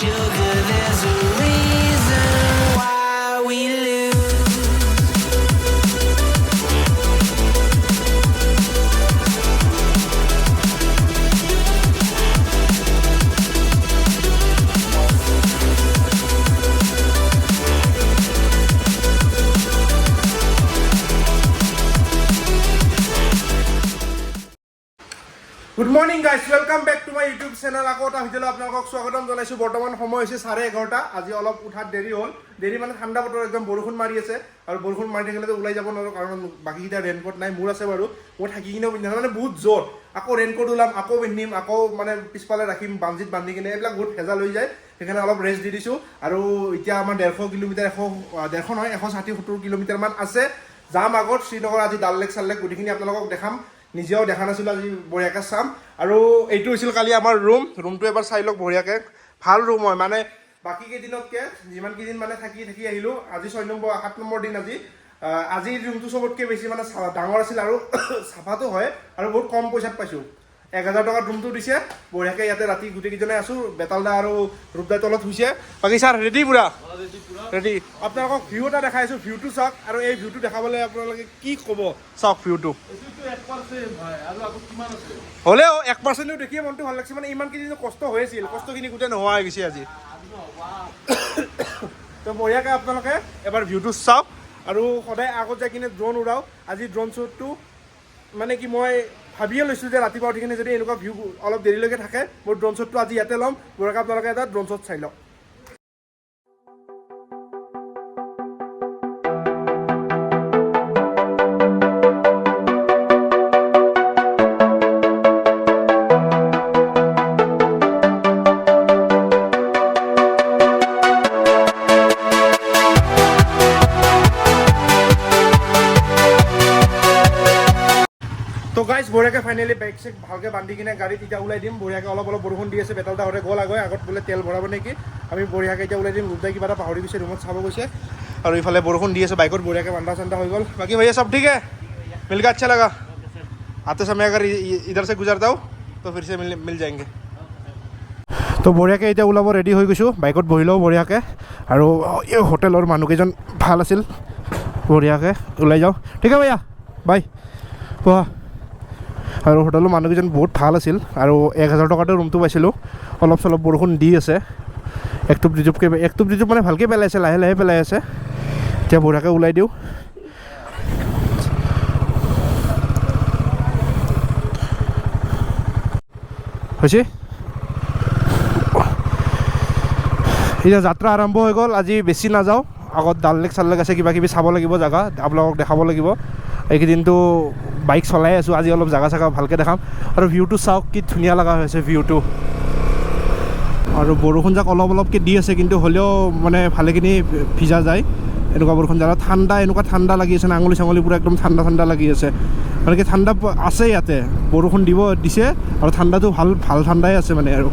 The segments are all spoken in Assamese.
Sugar, there's a reason why we lose. Good morning guys, welcome back to my YouTube channel. আকৌ এটা ভিডিঅ'লৈ আপোনালোকক স্বাগতম জনাইছোঁ। বৰ্তমান সময় হৈছে 11:30। আজি অলপ উঠাত দেৰি হ'ল। দেৰি মানে ঠাণ্ডা বতৰ, একদম বৰষুণ মাৰি আছে আৰু বৰষুণ মাৰি থাকিলেতো ওলাই যাব নোৱাৰোঁ, কাৰণ বাকীকেইটা ৰেইনকোট নাই। মোৰ আছে বাৰু, মই থাকি কিনেও পিন্ধা নাই, মানে বহুত জোৰ। আকৌ ৰেইনকোট ওলাম, আকৌ পিন্ধিম, আকৌ মানে পিছফালে ৰাখিম বাঞ্জিত বান্ধি কিনে, এইবিলাক বহুত ভেজাল হৈ যায়। সেইকাৰণে অলপ ৰেষ্ট দি দিছোঁ। আৰু এতিয়া আমাৰ 150 কিলোমিটাৰ, 150 নহয়, 160-70 কিলোমিটাৰমান আছে। যাম আগত শ্ৰীনগৰ। আজি ডাল লেক চাল লেক গোটেইখিনি আপোনালোকক দেখাম। নিজেও দেখা নাছিলোঁ, আজি বঢ়িয়াকৈ চাম। আৰু এইটো হৈছিল কালি আমাৰ ৰুম। ৰুমটো এবাৰ চাই লওক বঢ়িয়াকৈ। ভাল ৰুম হয়, মানে বাকী কেইদিনতকৈ যিমান কেইদিন মানে থাকি থাকি আহিলোঁ, আজি 6 নম্বৰ, 7 নম্বৰ দিন আজি। আজিৰ ৰুমটো চবতকৈ বেছি মানে ডাঙৰ আছিল আৰু চাফাটো হয় আৰু বহুত কম পইচাত পাইছোঁ। 1000 টকাত ৰুমটো দিছে বঢ়িয়াকৈ। ইয়াতে ৰাতি গোটেইকেইজনে আছোঁ। বেতালদা আৰু ৰূপদাই তলত শুইছে। বাকী ছাৰ ৰেডি? পূৰা ৰেডি। আপোনালোকক ভিউ এটা দেখাই আছোঁ, ভিউটো চাওক। আৰু এই ভিউটো দেখাবলৈ আপোনালোকে কি ক'ব, চাওক ভিউটো। হ'লেও 1%ও দেখিয়ে মনটো ভাল লাগিছে। মানে ইমান কেইদিন কষ্ট হৈ আছিল, কষ্টখিনি গোটেই নোহোৱা হৈ গৈছে আজি। তো বঢ়িয়াকৈ আপোনালোকে এবাৰ ভিউটো চাওক। আৰু সদায় আগত যাই কিনে ড্ৰোন উৰাওঁ। আজি ড্ৰোন শ্বটটো মানে কি, মই ভাবিয়ে লৈছোঁ যে ৰাতিপুৱা উঠি কিনে যদি এনেকুৱা ভিউ অলপ দেৰিলৈকে থাকে, মোৰ ড্ৰোন শ্বটটো আজি ইয়াতে ল'ম। বঢ়িয়াকৈ আপোনালোকে এটা ড্ৰোন শ্বট চাই লওক। তো গাইজ, বঢ়িয়াকৈ ফাইনেলি বেগ চেগ ভালকৈ বান্ধি কিনে গাড়ীত এতিয়া ওলাই দিম বঢ়িয়াকৈ। অলপ অলপ বৰষুণ দি আছে। বেতালদাহঁতে গ'ল আগৈ আগত, বোলে তেল ভৰাব নেকি। আমি বঢ়িয়াকৈ এতিয়া ওলাই দিম। ৰূপদাই কিবা এটা পাহৰি গৈছে, ৰুমত চাব গৈছে। আৰু ইফালে বৰষুণ দি আছে। বাইকত বঢ়িয়াকৈ বান্ধা চান্ধা হৈ গ'ল। बाकी भैया सब ठीक है? मिलकर अच्छा लगा। आते समय अगर इधर से गुजरता हूँ तो फिर से मिल मिल जाएंगे। তো বঢ়িয়াকৈ এতিয়া ওলাব ৰেডি হৈ গৈছোঁ। বাইকত বহি লওঁ বঢ়িয়াকৈ। আৰু এই হোটেলৰ মানুহকেইজন ভাল আছিল। বঢ়িয়াকৈ ওলাই যাওঁ। ঠিক আছে ভাইয়া, বাই পোহা। আৰু হোটেলৰ মানুহকেইজন বহুত ভাল আছিল আৰু 1000 টকাতে ৰুমটো পাইছিলোঁ। অলপ চলপ বৰষুণ দি আছে, একটোপ দুটোপকৈ, একটোপ দুটোপ মানে ভালকৈ পেলাইছে, লাহে লাহে পেলাই আছে। এতিয়া বঢ়িয়াকৈ ওলাই দিওঁ। হৈছে, এতিয়া যাত্ৰা আৰম্ভ হৈ গ'ল। আজি বেছি নাযাওঁ। আগত ডাল লেক চাল লেক আছে, কিবা কিবি চাব লাগিব জেগা, আপোনালোকক দেখাব লাগিব। এইকেইদিনটো বাইক চলাই আছোঁ, আজি অলপ জেগা চেগা ভালকৈ দেখাম। আৰু ভিউটো চাওক, কি ধুনীয়া লগা হৈছে ভিউটো। আৰু বৰষুণজাক অলপ অলপকৈ দি আছে, কিন্তু হ'লেও মানে ভালেখিনি ভিজা যায় এনেকুৱা বৰষুণ জানা। ঠাণ্ডা, এনেকুৱা ঠাণ্ডা লাগি আছে না, আঙুলি চাঙুলি পূৰা একদম ঠাণ্ডা ঠাণ্ডা লাগি আছে। মানে কি, ঠাণ্ডা আছে ইয়াতে। বৰষুণ দিব দিছে আৰু ঠাণ্ডাটো ভাল ভাল ঠাণ্ডাই আছে মানে। আৰু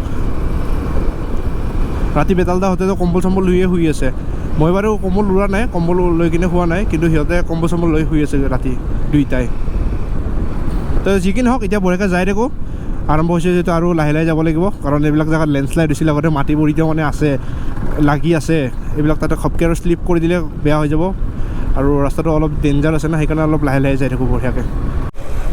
ৰাতি বেতালদাহঁতেতো কম্বল চম্বল লৈয়ে শুই আছে। মই বাৰু কম্বল লোৱা নাই, কম্বল লৈ কিনে শোৱা নাই, কিন্তু সিহঁতে কম্বল চম্বল লৈ শুই আছে ৰাতি দুইটাই। তো যি কি নহওক, এতিয়া বঢ়িয়াকৈ যাই থাকোঁ। আৰম্ভ হৈছে যিহেতু আৰু লাহে লাহে যাব লাগিব, কাৰণ এইবিলাক জেগাত লেণ্ডশ্লাইড হৈছিল আগতে। মাটিবোৰ এতিয়াও মানে আছে, লাগি আছে এইবিলাক। তাতে খপকৈ আৰু শ্লিপ কৰি দিলে বেয়া হৈ যাব। আৰু ৰাস্তাটো অলপ ডেঞ্জাৰ আছে না, সেইকাৰণে অলপ লাহে লাহে যাই থাকোঁ বঢ়িয়াকৈ।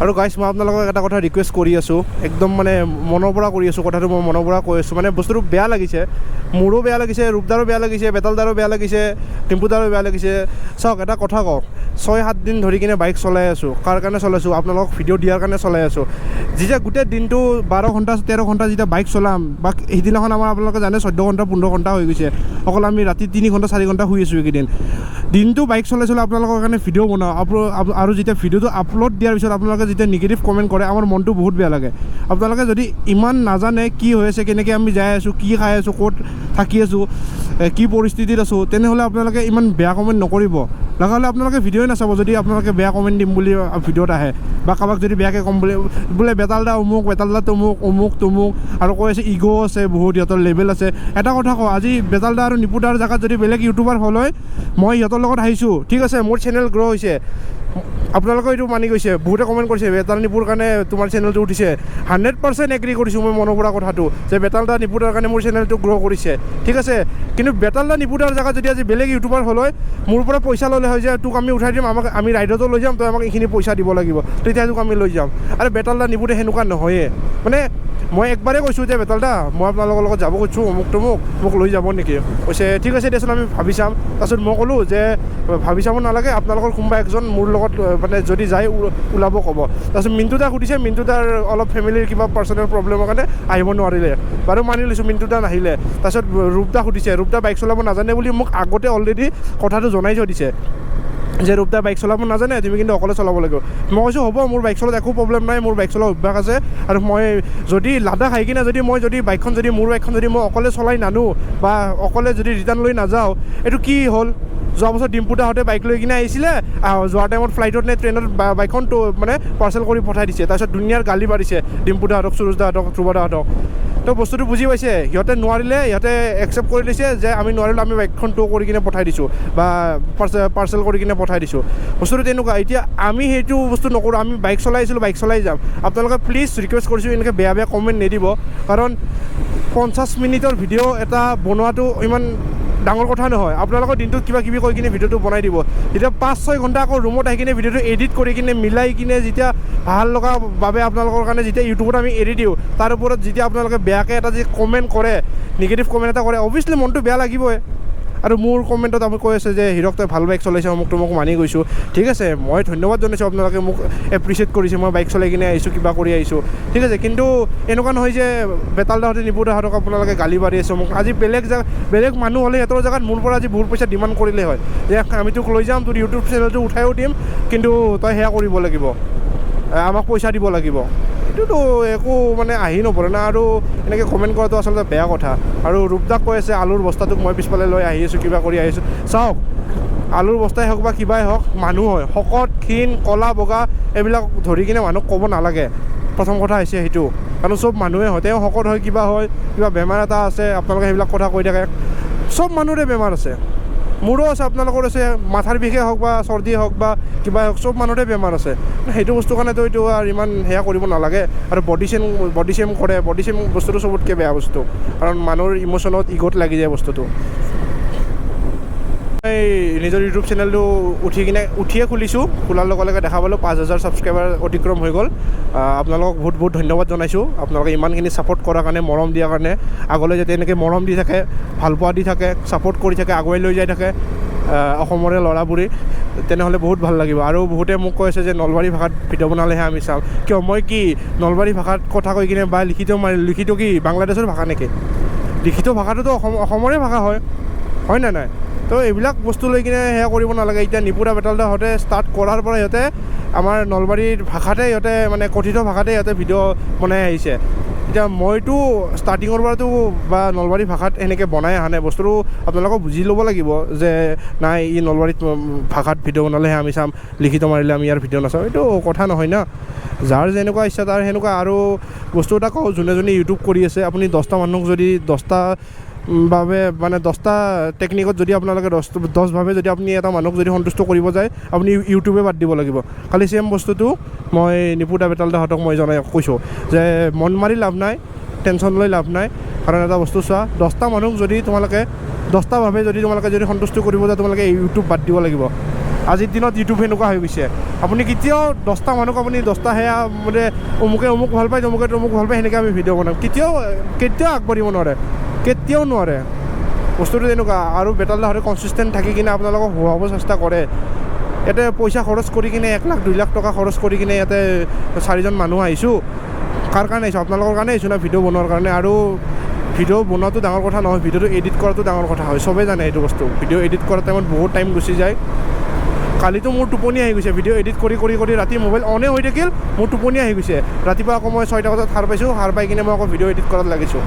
আৰু গাইছ, মই আপোনালোকক এটা কথা ৰিকুৱেষ্ট কৰি আছোঁ, একদম মানে মনৰ পৰা কৰি আছোঁ কথাটো। মই মনৰ পৰা কৈ আছোঁ, মানে বস্তুটো বেয়া লাগিছে। মোৰো বেয়া লাগিছে, ৰূপদাৰো বেয়া লাগিছে, বেতালদাৰো বেয়া লাগিছে, টিম্পুদাৰো বেয়া লাগিছে। চাওক, এটা কথা কওঁ, 6-7 দিন ধৰি কিনে বাইক চলাই আছোঁ। কাৰ কাৰণে চলাইছোঁ? আপোনালোকক ভিডিঅ' দিয়াৰ কাৰণে চলাই আছোঁ। যেতিয়া গোটেই দিনটো 12 ঘণ্টা, 13 ঘণ্টা যেতিয়া বাইক চলাম, বা সিদিনাখন আমাৰ আপোনালোকে জানে 14 ঘণ্টা, 15 ঘণ্টা হৈ গৈছে। অকল আমি ৰাতি 3 ঘণ্টা, 4 ঘণ্টা শুই আছোঁ এইকেইদিন। দিনটো বাইক চলাই চলাই আপোনালোকৰ কাৰণে ভিডিঅ' বনাওঁ। আৰু যেতিয়া ভিডিঅ'টো আপলোড দিয়াৰ পিছত আপোনালোকে যেতিয়া নিগেটিভ কমেণ্ট কৰে, আমাৰ মনটো বহুত বেয়া লাগে। আপোনালোকে যদি ইমান নাজানে কি হৈ আছে, কেনেকৈ আমি যাই আছোঁ, কি খাই আছোঁ, ক'ত থাকি আছোঁ, কি পৰিস্থিতিত আছোঁ, তেনেহ'লে আপোনালোকে ইমান বেয়া কমেণ্ট নকৰিব। লগা হ'লে আপোনালোকে ভিডিঅ'ই নাচাব, যদি আপোনালোকে বেয়া কমেণ্ট দিম বুলি ভিডিঅ'ত আহে বা কাৰোবাক যদি বেয়াকৈ ক'ম বুলি, বোলে বেতাল দা অমুক, বেতাল দা তমুক, অমুক তমুক, আৰু কৈ আছে ইগ' আছে বহুত, সিহঁতৰ লেভেল আছে। এটা কথা কওঁ, আজি বেতাল দা আৰু নিপুদাৰ জেগাত যদি বেলেগ ইউটিউবাৰ হ'ল হয়, মই সিহঁতৰ লগত আহিছোঁ, ঠিক আছে, মোৰ চেনেল গ্ৰ' হৈছে। আপোনালোকেও এইটো মানি গৈছে, বহুতে কমেণ্ট কৰিছে বেতাল নিপুৰ কাৰণে তোমাৰ চেনেলটো উঠিছে। 100% এগ্ৰী কৰিছোঁ মই মনৰ পৰা কথাটো যে বেতাল দা, নিপুদাৰ কাৰণে মোৰ চেনেলটো গ্ৰ' কৰিছে, ঠিক আছে। কিন্তু বেতাল দা, নিপুদাৰ জেগাত যদি আজি বেলেগ ইউটিউবাৰ হ'ল হয়, মোৰ পৰা পইচা ল'লে হয় যে তোক আমি উঠাই দিম, আমাক আমি ৰাইডতো লৈ যাম, তই আমাক এইখিনি পইচা দিব লাগিব, তেতিয়া তোক আমি লৈ যাম। আৰু বেতাল দা, নিপুদে সেনেকুৱা নহয়ে। মানে মই একবাৰেই কৈছোঁ যে বেতাল দা, মই আপোনালোকৰ লগত যাব খুজিছোঁ, অমুক তমুক, মোক লৈ যাব নেকি? কৈছে ঠিক আছে দেচোন, আমি ভাবি চাম। তাৰপিছত মই ক'লোঁ যে ভাবি চাব নালাগে, আপোনালোকৰ কোনোবা এজন মোৰ লগত মানে যদি যায় ওলাব ক'ব। তাৰপিছত মিণ্টু দাক সুধিছে, মিণ্টু দাৰ অলপ ফেমিলিৰ কিবা পাৰ্চনেল প্ৰব্লেমৰ কাৰণে আহিব নোৱাৰিলে। বাৰু মানি লৈছোঁ, মিণ্টু দা নাহিলে। তাৰপিছত ৰূপদা সুধিছে, ৰূপদা বাইক চলাব নাজানে বুলি মোক আগতে অলৰেডি কথাটো জনাই থৈ দিছে যে ৰূপদা বাইক চলাব নাজানে, তুমি কিন্তু অকলে চলাব লাগিব। মই কৈছোঁ হ'ব, মোৰ বাইক চলাত একো প্ৰব্লেম নাই, মোৰ বাইক চলোৱা অভ্যাস আছে। আৰু মই যদি লাডাখ আহি কিনে যদি মই যদি বাইকখন যদি মোৰ বাইকখন যদি মই অকলে চলাই নানো বা অকলে যদি ৰিটাৰ্ণ লৈ নাযাওঁ, এইটো কি হ'ল? যোৱা বছৰ ডিম্পুদাহঁতে বাইক লৈ কিনে আহিছিলে, যোৱাৰ টাইমত ফ্লাইটত নে ট্ৰেইনত বাইকখন মানে পাৰ্চেল কৰি পঠাই দিছে। তাৰপিছত দুনিয়াৰ গালি পাৰিছে ডিম্পুদাহঁতক, সুৰজদাহঁতক, ধ্ৰুৱদাহঁতক। তো বস্তুটো বুজি পাইছে, সিহঁতে নোৱাৰিলে, সিহঁতে একচেপ্ট কৰি লৈছে যে আমি নোৱাৰিলোঁ, আমি বাইকখন ট' কৰি কিনে পঠাই দিছোঁ বা পাৰ্চেল কৰি কিনে পঠাই দিছোঁ। বস্তুটো তেনেকুৱা। এতিয়া আমি সেইটো বস্তু নকৰোঁ, আমি বাইক চলাই আছিলোঁ, বাইক চলাই যাম। আপোনালোকে প্লিজ ৰিকুৱেষ্ট কৰিছোঁ, এনেকৈ বেয়া বেয়া কমেণ্ট নিদিব, কাৰণ 50 মিনিটৰ ভিডিঅ' এটা বনোৱাটো ইমান ডাঙৰ কথা নহয়। আপোনালোকৰ দিনটোত কিবা কিবি কৈ কিনে ভিডিঅ'টো বনাই দিব, যেতিয়া 5-6 ঘণ্টা আকৌ ৰুমত আহি কিনে ভিডিঅ'টো এডিট কৰি কিনে মিলাই কিনে যেতিয়া ভাল লগা বাবে আপোনালোকৰ কাৰণে যেতিয়া ইউটিউবত আমি এৰি দিওঁ, তাৰ ওপৰত যেতিয়া আপোনালোকে বেয়াকৈ এটা যি কমেণ্ট কৰে, নিগেটিভ কমেণ্ট এটা কৰে, অভিয়াছলি মনটো বেয়া লাগিবই। আৰু মোৰ কমেণ্টত আপুনি কৈ আছে যে হিৰক তই ভাল বাইক চলাইছ, অমুক তমুক, মানি গৈছোঁ, ঠিক আছে, মই ধন্যবাদ জনাইছোঁ, আপোনালোকে মোক এপ্ৰিচিয়েট কৰিছে, মই বাইক চলাই কিনে আহিছোঁ, কিবা কৰি আহিছোঁ, ঠিক আছে। কিন্তু এনেকুৱা নহয় যে বেতাল দাহঁতে, নিপু দাহঁতক আপোনালোকে গালি পাৰি আছে মোক। আজি বেলেগ জেগা, বেলেগ মানুহ হ'লে সিহঁতৰ জেগাত মোৰ পৰা আজি বহুত পইচা ডিমাণ্ড কৰিলে হয় যে আমি তোক লৈ যাম, তোৰ ইউটিউব চেনেলটো উঠাইও দিম, কিন্তু তই সেয়া কৰিব লাগিব, আমাক পইচা দিব লাগিব। এইটোতো একো মানে আহি নপৰে না। আৰু এনেকৈ কমেণ্ট কৰাটো আচলতে বেয়া কথা। আৰু ৰূপদাক কৈ আছে আলুৰ বস্তাটোক মই পিছফালে লৈ আহি আছোঁ, কিবা কৰি আহিছোঁ। চাওক, আলুৰ বস্তাই হওক বা কিবাই হওক, মানুহ হয়, শকত ক্ষীণ ক'লা বগা এইবিলাক ধৰি কিনে মানুহক ক'ব নালাগে। প্ৰথম কথা হৈছে সেইটো, কাৰণ চব মানুহে হয়, তেওঁ শকত হয়, কিবা হয়, কিবা বেমাৰ এটা আছে, আপোনালোকে সেইবিলাক কথা কৈ থাকে। চব মানুহৰে বেমাৰ আছে, মোৰো আছে, আপোনালোকৰ আছে, মাথাৰ বিষেই হওক বা চৰ্দিয়ে হওক বা কিবাই হওক, চব মানুহৰে বেমাৰ আছে। সেইটো বস্তুৰ কাৰণেতো এইটো আৰু ইমান সেয়া কৰিব নালাগে। আৰু বডি চেম কৰে, বডি চেম বস্তুটো চবতকৈ বেয়া বস্তু, কাৰণ মানুহৰ ইম'শ্যনত ইগ'ত লাগি যায় বস্তুটো। এই নিজৰ ইউটিউব চেনেলটো উঠি কিনে উঠিয়ে খুলিছোঁ, খোলাৰ লগে লগে দেখা পালোঁ 5000 ছাবস্ক্ৰাইবাৰ অতিক্ৰম হৈ গ'ল। আপোনালোকক বহুত বহুত ধন্যবাদ জনাইছোঁ, আপোনালোকে ইমানখিনি ছাপোৰ্ট কৰাৰ কাৰণে, মৰম দিয়াৰ কাৰণে। আগলৈ যাতে এনেকৈ মৰম দি থাকে, ভালপোৱা দি থাকে, ছাপোৰ্ট কৰি থাকে, আগুৱাই লৈ যাই থাকে অসমৰে ল'ৰাবোৰে, তেনেহ'লে বহুত ভাল লাগিব। আৰু বহুতে মোক কৈ আছে যে নলবাৰী ভাষাত ভিডিঅ' বনালেহে আমি চাম। কিয়, মই কি নলবাৰী ভাষাত কথা কৈ কিনে বা লিখিত মাৰি, লিখিত কি বাংলাদেশৰ ভাষা নেকি? লিখিত ভাষাটোতো অসমৰে ভাষা হয়, হয় নে নাই? তো এইবিলাক বস্তু লৈ কিনে সেয়া কৰিব নালাগে। এতিয়া নিপুদা, বেতালদাহঁতে ষ্টাৰ্ট কৰাৰ পৰা সিহঁতে আমাৰ নলবাৰীৰ ভাষাতে, সিহঁতে মানে কথিত ভাষাতে সিহঁতে ভিডিঅ' বনাই আহিছে। এতিয়া মইতো ষ্টাৰ্টিঙৰ পৰাতো বা নলবাৰী ভাষাত সেনেকৈ বনাই অহা নাই। বস্তুটো আপোনালোকক বুজি ল'ব লাগিব যে নাই, ই নলবাৰীত ভাষাত ভিডিঅ' বনালেহে আমি চাম, লিখিত মাৰিলে আমি ইয়াৰ ভিডিঅ' নাচাওঁ, এইটো কথা নহয় না। যাৰ যেনেকুৱা ইচ্ছা তাৰ সেনেকুৱা। আৰু বস্তু এটা কওঁ, যোনে যোনে ইউটিউব কৰি আছে, আপুনি 10টা মানুহক যদি 10টা বাবে মানে 10টা টেকনিকত যদি আপোনালোকে 10 ভাৱে যদি আপুনি এটা মানুহক যদি সন্তুষ্ট কৰিব যায়, আপুনি ইউটিউবে বাদ দিব লাগিব। খালি ছেইম বস্তুটো মই নিপুদা, বেতালদাহঁতক মই জনাই কৈছোঁ যে মন মাৰি লাভ নাই, টেনশ্যন লৈ লাভ নাই। কাৰণ এটা বস্তু চোৱা, 10টা মানুহক যদি তোমালোকে 10টা ভাৱে যদি তোমালোকে যদি সন্তুষ্ট কৰিব যোৱা, তোমালোকে ইউটিউব বাদ দিব লাগিব। আজিৰ দিনত ইউটিউব সেনেকুৱা হৈ গৈছে। আপুনি কেতিয়াও 10টা মানুহক আপুনি 10টা সেয়া মানে অমুকে অমুক ভাল পায়, তমুকে তমুক ভাল পায়, সেনেকৈ আমি ভিডিঅ' বনাম, কেতিয়াও কেতিয়াও আগবাঢ়িব নোৱাৰে, কেতিয়াও নোৱাৰে। বস্তুটো তেনেকুৱা। আৰু বেতালদাহঁতে কনচিষ্টেণ্ট থাকি কিনে আপোনালোকক হোৱাব চেষ্টা কৰে। ইয়াতে পইচা খৰচ কৰি কিনে 1 লাখ 2 লাখ টকা খৰচ কৰি কিনে ইয়াতে চাৰিজন মানুহ আহিছোঁ। কাৰ কাৰণে আহিছোঁ? আপোনালোকৰ কাৰণে আহিছোঁ না ভিডিঅ' বনোৱাৰ কাৰণে? আৰু ভিডিঅ' বনোৱাটো ডাঙৰ কথা নহয়, ভিডিঅ'টো এডিট কৰাটো ডাঙৰ কথা হয়। চবেই জানে এইটো বস্তু। ভিডিঅ' এডিট কৰা টাইমত বহুত টাইম গুচি যায়। কালিতো মোৰ টোপনি আহি গৈছে ভিডিঅ' এডিট কৰি কৰি কৰি, ৰাতি মোবাইল অনে হৈ থাকিল, মোৰ টোপনি আহি গৈছে। ৰাতিপুৱা আকৌ মই 6টা বজাত সাৰ পাইছোঁ, সাৰ পাই কিনে মই আকৌ ভিডিঅ' এডিট কৰাত লাগিছোঁ।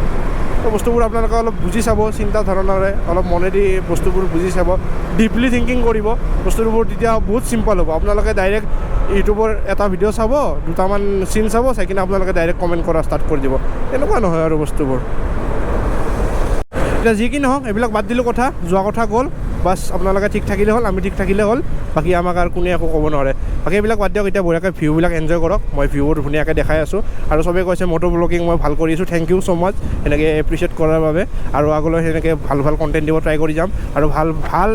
তো বস্তুবোৰ আপোনালোকে অলপ বুজি চাব, চিন্তা ধাৰণাৰে অলপ মনেদি বস্তুবোৰ বুজি চাব, ডিপলি থিংকিং কৰিব বস্তুবোৰ, তেতিয়া বহুত চিম্পল হ'ব। আপোনালোকে ডাইৰেক্ট ইউটিউবৰ এটা ভিডিঅ' চাব, দুটামান চিন চাব, চাই কিনে আপোনালোকে ডাইৰেক্ট কমেণ্ট কৰা ষ্টাৰ্ট কৰি দিব, তেনেকুৱা নহয় আৰু বস্তুবোৰ। এতিয়া যি কি নহওক, এইবিলাক বাদ দিলোঁ কথা, যোৱা কথা গ'ল। বাছ আপোনালোকে ঠিক থাকিলে হ'ল, আমি ঠিক থাকিলে হ'ল, বাকী আমাক আৰু কোনে একো ক'ব নোৱাৰে। বাকী এইবিলাক বাদ দিয়ক, এতিয়া বঢ়িয়াকৈ ভিউবিলাক এনজয় কৰক। মই ভিউবোৰ ধুনীয়াকৈ দেখাই আছোঁ আৰু চবেই কৈছে মটো ব্লগিং মই ভাল কৰি আছোঁ, thank you so মাছ সেনেকৈ এপ্ৰিচিয়েট কৰাৰ বাবে। আৰু আগলৈ সেনেকৈ ভাল ভাল কণ্টেণ্ট দিব ট্ৰাই কৰি যাম আৰু ভাল ভাল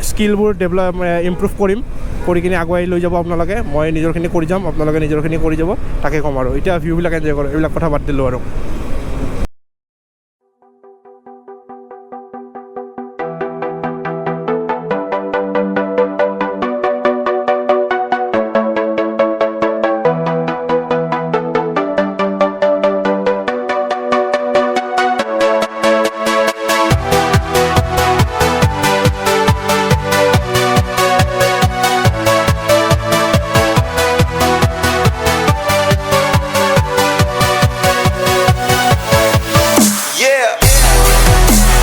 স্কিলবোৰ ডেভেলপ ইম্প্ৰুভ কৰিম, কৰি কিনে আগুৱাই লৈ যাব আপোনালোকে। মই নিজৰখিনি কৰি যাম, আপোনালোকে নিজৰখিনি কৰি যাব, তাকে ক'ম আৰু। এতিয়া ভিউবিলাক এনজয় কৰক, এইবিলাক কথা বাদ দিলোঁ আৰু।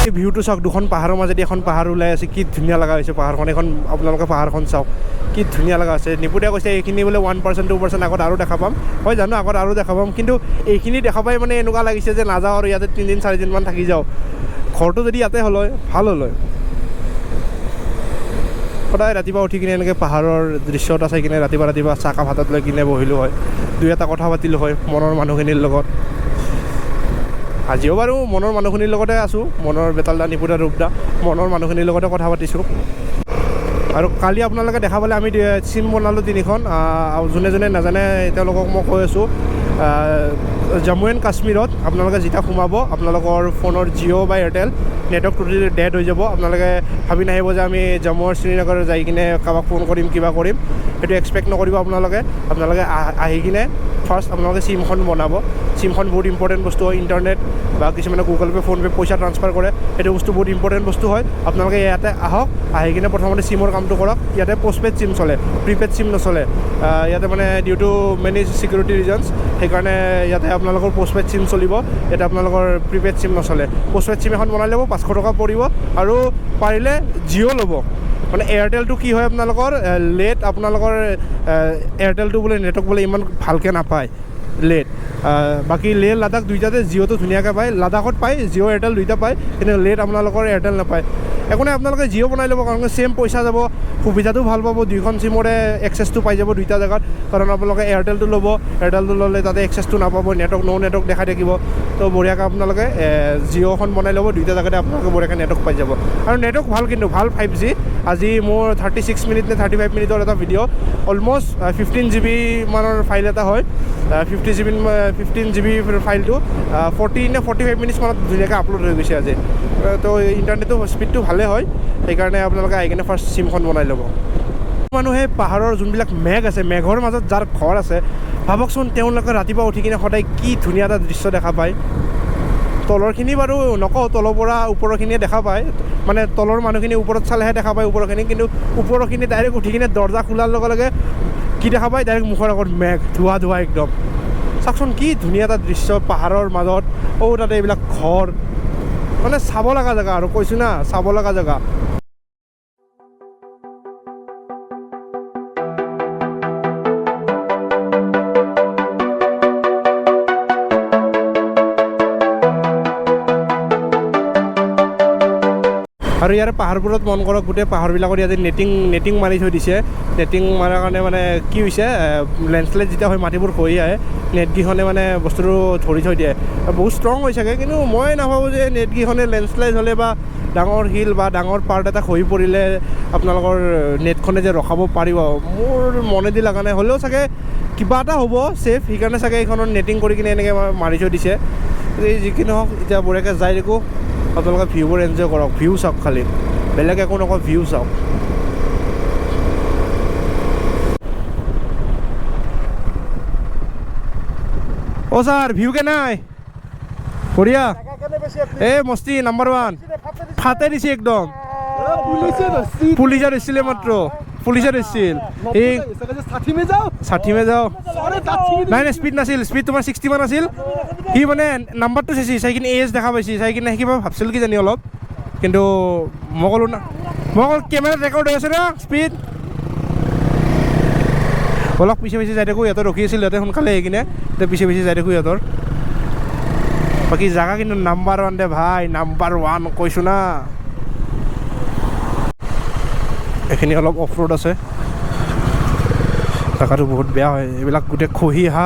এই ভিউটো চাওক, দুখন পাহাৰৰ মাজেদি এখন পাহাৰ ওলাই আছে, কি ধুনীয়া লগা হৈছে পাহাৰখন। এখন আপোনালোকে পাহাৰখন চাওক, কি ধুনীয়া লগা হৈছে। নিপুতে কৈছে এইখিনি বোলে 1% 2% আগত আৰু দেখা পাম। হয় জানো আগত আৰু দেখা পাম, কিন্তু এইখিনি দেখা পাই মানে এনেকুৱা লাগিছে যে নাযাওঁ আৰু, ইয়াতে 3 দিন 4 দিনমান থাকি যাওঁ। ঘৰটো যদি ইয়াতে হ'ল হয় ভাল হ'ল হয়। সদায় ৰাতিপুৱা উঠি কিনে এনেকৈ পাহাৰৰ দৃশ্য এটা চাই কিনে ৰাতিপুৱা ৰাতিপুৱা চাহকাপ হাতত লৈ কিনে বহিলোঁ হয়, দুই এটা কথা পাতিলোঁ হয় মনৰ মানুহখিনিৰ লগত। আজিও বাৰু মনৰ মানুহখিনিৰ লগতে আছোঁ, মনৰ বেতালদা, নিপুদা, ৰূপদা, মনৰ মানুহখিনিৰ লগতে কথা পাতিছোঁ। আৰু কালি আপোনালোকে দেখা পালে আমি চিম বনালোঁ 3খন। যোনে যোনে নাজানে তেওঁলোকক মই কৈ আছোঁ, জম্মু এণ্ড কাশ্মীৰত আপোনালোকে যেতিয়া সোমাব আপোনালোকৰ ফোনৰ জিঅ' বা এয়াৰটেল নেটৱৰ্ক টোটেলি ডেড হৈ যাব। আপোনালোকে ভাবি নাহিব যে আমি জম্মু আৰু শ্ৰীনগৰ যাই কিনে কাৰোবাক ফোন কৰিম কিবা কৰিম, সেইটো এক্সপেক্ট নকৰিব আপোনালোকে। আপোনালোকে আহি কিনে ফাৰ্ষ্ট আপোনালোকে চিমখন বনাব। চিমখন বহুত ইম্পৰ্টেণ্ট বস্তু হয়। ইণ্টাৰনেট বা কিছুমানে গুগল পে' ফোনপে' পইচা ট্ৰান্সফাৰ কৰে, সেইটো বস্তু বহুত ইম্পৰ্টেণ্ট বস্তু হয়। আপোনালোকে ইয়াতে আহক, আহি কিনে প্ৰথমতে চিমৰ কামটো কৰক। ইয়াতে পষ্টপেইড চিম চলে, প্ৰিপেইড চিম নচলে। ইয়াতে মানে due to many security reasons, সেইকাৰণে ইয়াতে আপোনালোকৰ পষ্টপেইড চিম চলিব, ইয়াতে আপোনালোকৰ প্ৰিপেইড চিম নচলে। পষ্টপেইড চিম এখন বনাই ল'ব, 500 টকা পৰিব। আৰু পাৰিলে জিঅ' ল'ব। মানে এয়াৰটেলটো কি হয় আপোনালোকৰ লেট, আপোনালোকৰ এয়াৰটেলটো বোলে নেটৱৰ্ক বোলে ইমান ভালকৈ নাপায় লেট। বাকী লেহ লাডাখ দুইটাতে জিঅ'টো ধুনীয়াকৈ পায়, লাডাখত পায় জিঅ' এয়াৰটেল দুইটা পায়, কিন্তু লেট আপোনালোকৰ এয়াৰটেল নাপায়। একো নাই, আপোনালোকে জিঅ' বনাই ল'ব, কাৰণ ছেইম পইচা যাব, সুবিধাটো ভাল পাব, দুইখন চিমৰে এক্সেছটো পাই যাব দুইটা জেগাত। কাৰণ আপোনালোকে এয়াৰটেলটো ল'ব, এয়াৰটেলটো ল'লে তাতে এক্সেছটো নাপাব, নেটৱৰ্ক ন' নেটৱৰ্ক দেখাই থাকিব। তো বঢ়িয়াকৈ আপোনালোকে জিঅ'খন বনাই ল'ব, দুইটা জেগাতে আপোনালোকে বঢ়িয়াকৈ নেটৱৰ্ক পাই যাব। আৰু নেটৱৰ্ক ভাল, কিন্তু ভাল 5G। আজি মোৰ 36 মিনিট নে 35 মিনিটৰ এটা ভিডিঅ', অলমষ্ট 15 জিবি মানৰ ফাইল এটা হয়, 50 জিবি, 15 জিবি ফাইলটো 40 নে 45 মিনিটছ মানত ধুনীয়াকৈ আপলোড হৈ গৈছে আজি। তো ইণ্টাৰনেটটো স্পীডটো ভালেই হয়, সেইকাৰণে আপোনালোকে আহি কিনে ফাৰ্ষ্ট চিমখন বনাই ল'ব। মানুহে পাহাৰৰ যোনবিলাক মেঘ আছে, মেঘৰ মাজত যাৰ ঘৰ আছে, ভাবকচোন তেওঁলোকে ৰাতিপুৱা উঠি কিনে সদায় কি ধুনীয়া এটা দৃশ্য দেখা পায়। তলৰখিনি বাৰু নকওঁ, তলৰ পৰা ওপৰৰখিনিয়ে দেখা পায়, মানে তলৰ মানুহখিনি ওপৰত চালেহে দেখা পায় ওপৰৰখিনি। কিন্তু ওপৰৰখিনি ডাইৰেক্ট উঠি কিনে দৰ্জা খোলাৰ লগে লগে কি দেখা পায়? ডাইৰেক্ট মুখৰ আগত মেঘ, ধোঁৱা ধোঁৱা একদম। চাওকচোন কি ধুনীয়া এটা দৃশ্য পাহাৰৰ মাজত, অ' তাতে এইবিলাক ঘৰ, মানে চাব লগা জেগা আৰু, কৈছোঁ না চাব লগা জেগা। আৰু ইয়াৰে পাহাৰবোৰত মন কৰক, গোটেই পাহাৰবিলাকত ইয়াতে নেটিং মাৰি থৈ দিছে। নেটিং মাৰাৰ কাৰণে মানে কি হৈছে, লেণ্ডশ্লাইড যেতিয়া হয় মাটিবোৰ খহি আহে, নেটকেইখনে মানে বস্তুটো ধৰি থৈ দিয়ে। বহুত ষ্ট্ৰং হৈ চাগে, কিন্তু মই নাভাবোঁ যে নেটকেইখনে লেণ্ডশ্লাইড হ'লে বা ডাঙৰ শিল বা ডাঙৰ পাৰ্ট এটা খহি পৰিলে আপোনালোকৰ নেটখনে যে ৰখাব পাৰিব, মোৰ মনেদি লগা নাই। হ'লেও চাগে কিবা এটা হ'ব ছেফ, সেইকাৰণে চাগে এইখনত নেটিং কৰি কিনে এনেকৈ মাৰি থৈ দিছে। এই যি কি নহওক, এতিয়া বঢ়িয়াকৈ যাই থাকোঁ, আপোনালোকে ভিউবোৰ এনজয় কৰক, ভিউ চাওক, খালি বেলেগ একো নকওঁ, ভিউ চাওক। অ' ছাৰ, ভিউ কেনাই? বঢ়িয়া, এ মস্তি নাম্বাৰ ওৱান। ফাটে দিছে একদম। পুলিচে ধৰিছিলে মাত্ৰ, পুলিচে ধৰিছিল এই। 60 মে যাও। 60 মে যাও। আৰে 60। নাই নাই, স্পীড নাছিল, স্পীড তোমাৰ 60 মান আছিল। সি মানে নাম্বাৰটো চাইছি, চাই কিনে এজ দেখা পাইছি, চাই কিনে কিবা ভাবছিল কিজানি অলপ, কিন্তু মই ক'লো না, মই ক'লো কেমেৰাত ৰেকৰ্ড হৈ আছে না স্পীড। অলপ পিছে পিছে যাই থাকোঁ, ইহঁতে ৰখি আছিল, সিহঁতে সোনকালে আহি কিনে এতিয়া পিছে পিছে যাই থাকোঁ সিহঁতৰ। বাকী জাগা কিন্তু নাম্বাৰ ওৱান দে ভাই, নাম্বাৰ ওৱান কৈছোঁ না। এইখিনি অলপ অফ ৰোড আছে, জেগাটো বহুত বেয়া হয়। এইবিলাক গোটেই খহিয়া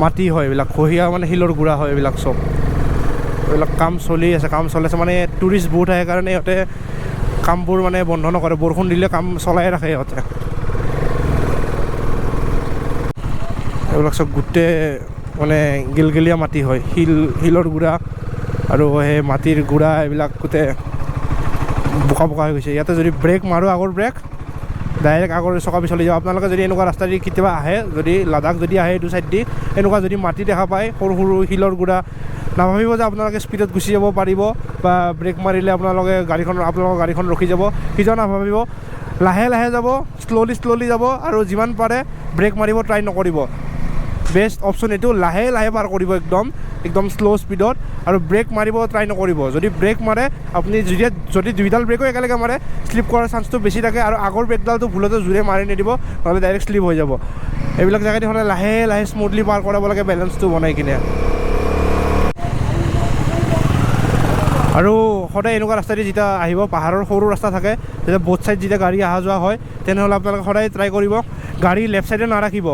মাটি হয়, এইবিলাক খহিয়া মানে শিলৰ গুড়া হয় এইবিলাক চব। এইবিলাক কাম চলি আছে, কাম চলি আছে মানে টুৰিষ্ট বহুত আহে কাৰণে ইহঁতে কামবোৰ মানে বন্ধ নকৰে, বৰষুণ দিলে কাম চলাই ৰাখে ইহঁতে। এইবিলাক চব গোটেই মানে গেলগেলীয়া মাটি হয়, শিলৰ গুড়া আৰু সেই মাটিৰ গুড়া, এইবিলাক গোটেই বোকা বোকা হৈ গৈছে। ইয়াতে যদি ব্ৰেক মাৰোঁ, আগৰ ব্ৰেক ডাইৰেক্ট আগৰ চকা পিছলি যাব। আপোনালোকে যদি এনেকুৱা ৰাস্তা দি কেতিয়াবা আহে, যদি লাডাখ যদি আহে এইটো ছাইড দি, এনেকুৱা যদি মাটি দেখা পায় সৰু সৰু শিলৰ গুড়া, নাভাবিব যে আপোনালোকে স্পীডত গুচি যাব পাৰিব বা ব্ৰেক মাৰিলে আপোনালোকে আপোনালোকৰ গাড়ীখন ৰখি যাব, সিজন নাভাবিব। লাহে লাহে যাব, শ্ল'লি শ্ল'লি যাব আৰু যিমান পাৰে ব্ৰেক মাৰিব ট্ৰাই নকৰিব। বেষ্ট অপশ্যন এইটো, লাহে লাহে পাৰ কৰিব একদম একদম শ্ল' স্পীডত আৰু ব্ৰেক মাৰিব ট্ৰাই নকৰিব। যদি ব্ৰেক মাৰে আপুনি, যদি দুইডাল ব্ৰেকো একেলগে মাৰে শ্লিপ কৰাৰ চান্সটো বেছি থাকে আৰু আগৰ ব্ৰেকডালটো ভুলতে জোৰে মাৰি নিদিব, নহ'লে ডাইৰেক্ট শ্লিপ হৈ যাব। এইবিলাক জেগাদি সদায় লাহে লাহে স্মুথলি পাৰ কৰাব লাগে বেলেঞ্চটো বনাই কিনে। আৰু সদায় এনেকুৱা ৰাস্তাদি যেতিয়া আহিব, পাহাৰৰ সৰু ৰাস্তা থাকে, তেতিয়া বোথ ছাইড যেতিয়া গাড়ী অহা যোৱা হয়, তেনেহ'লে আপোনালোকে সদায় ট্ৰাই কৰিব গাড়ী লেফ্ট ছাইডে নাৰাখিব।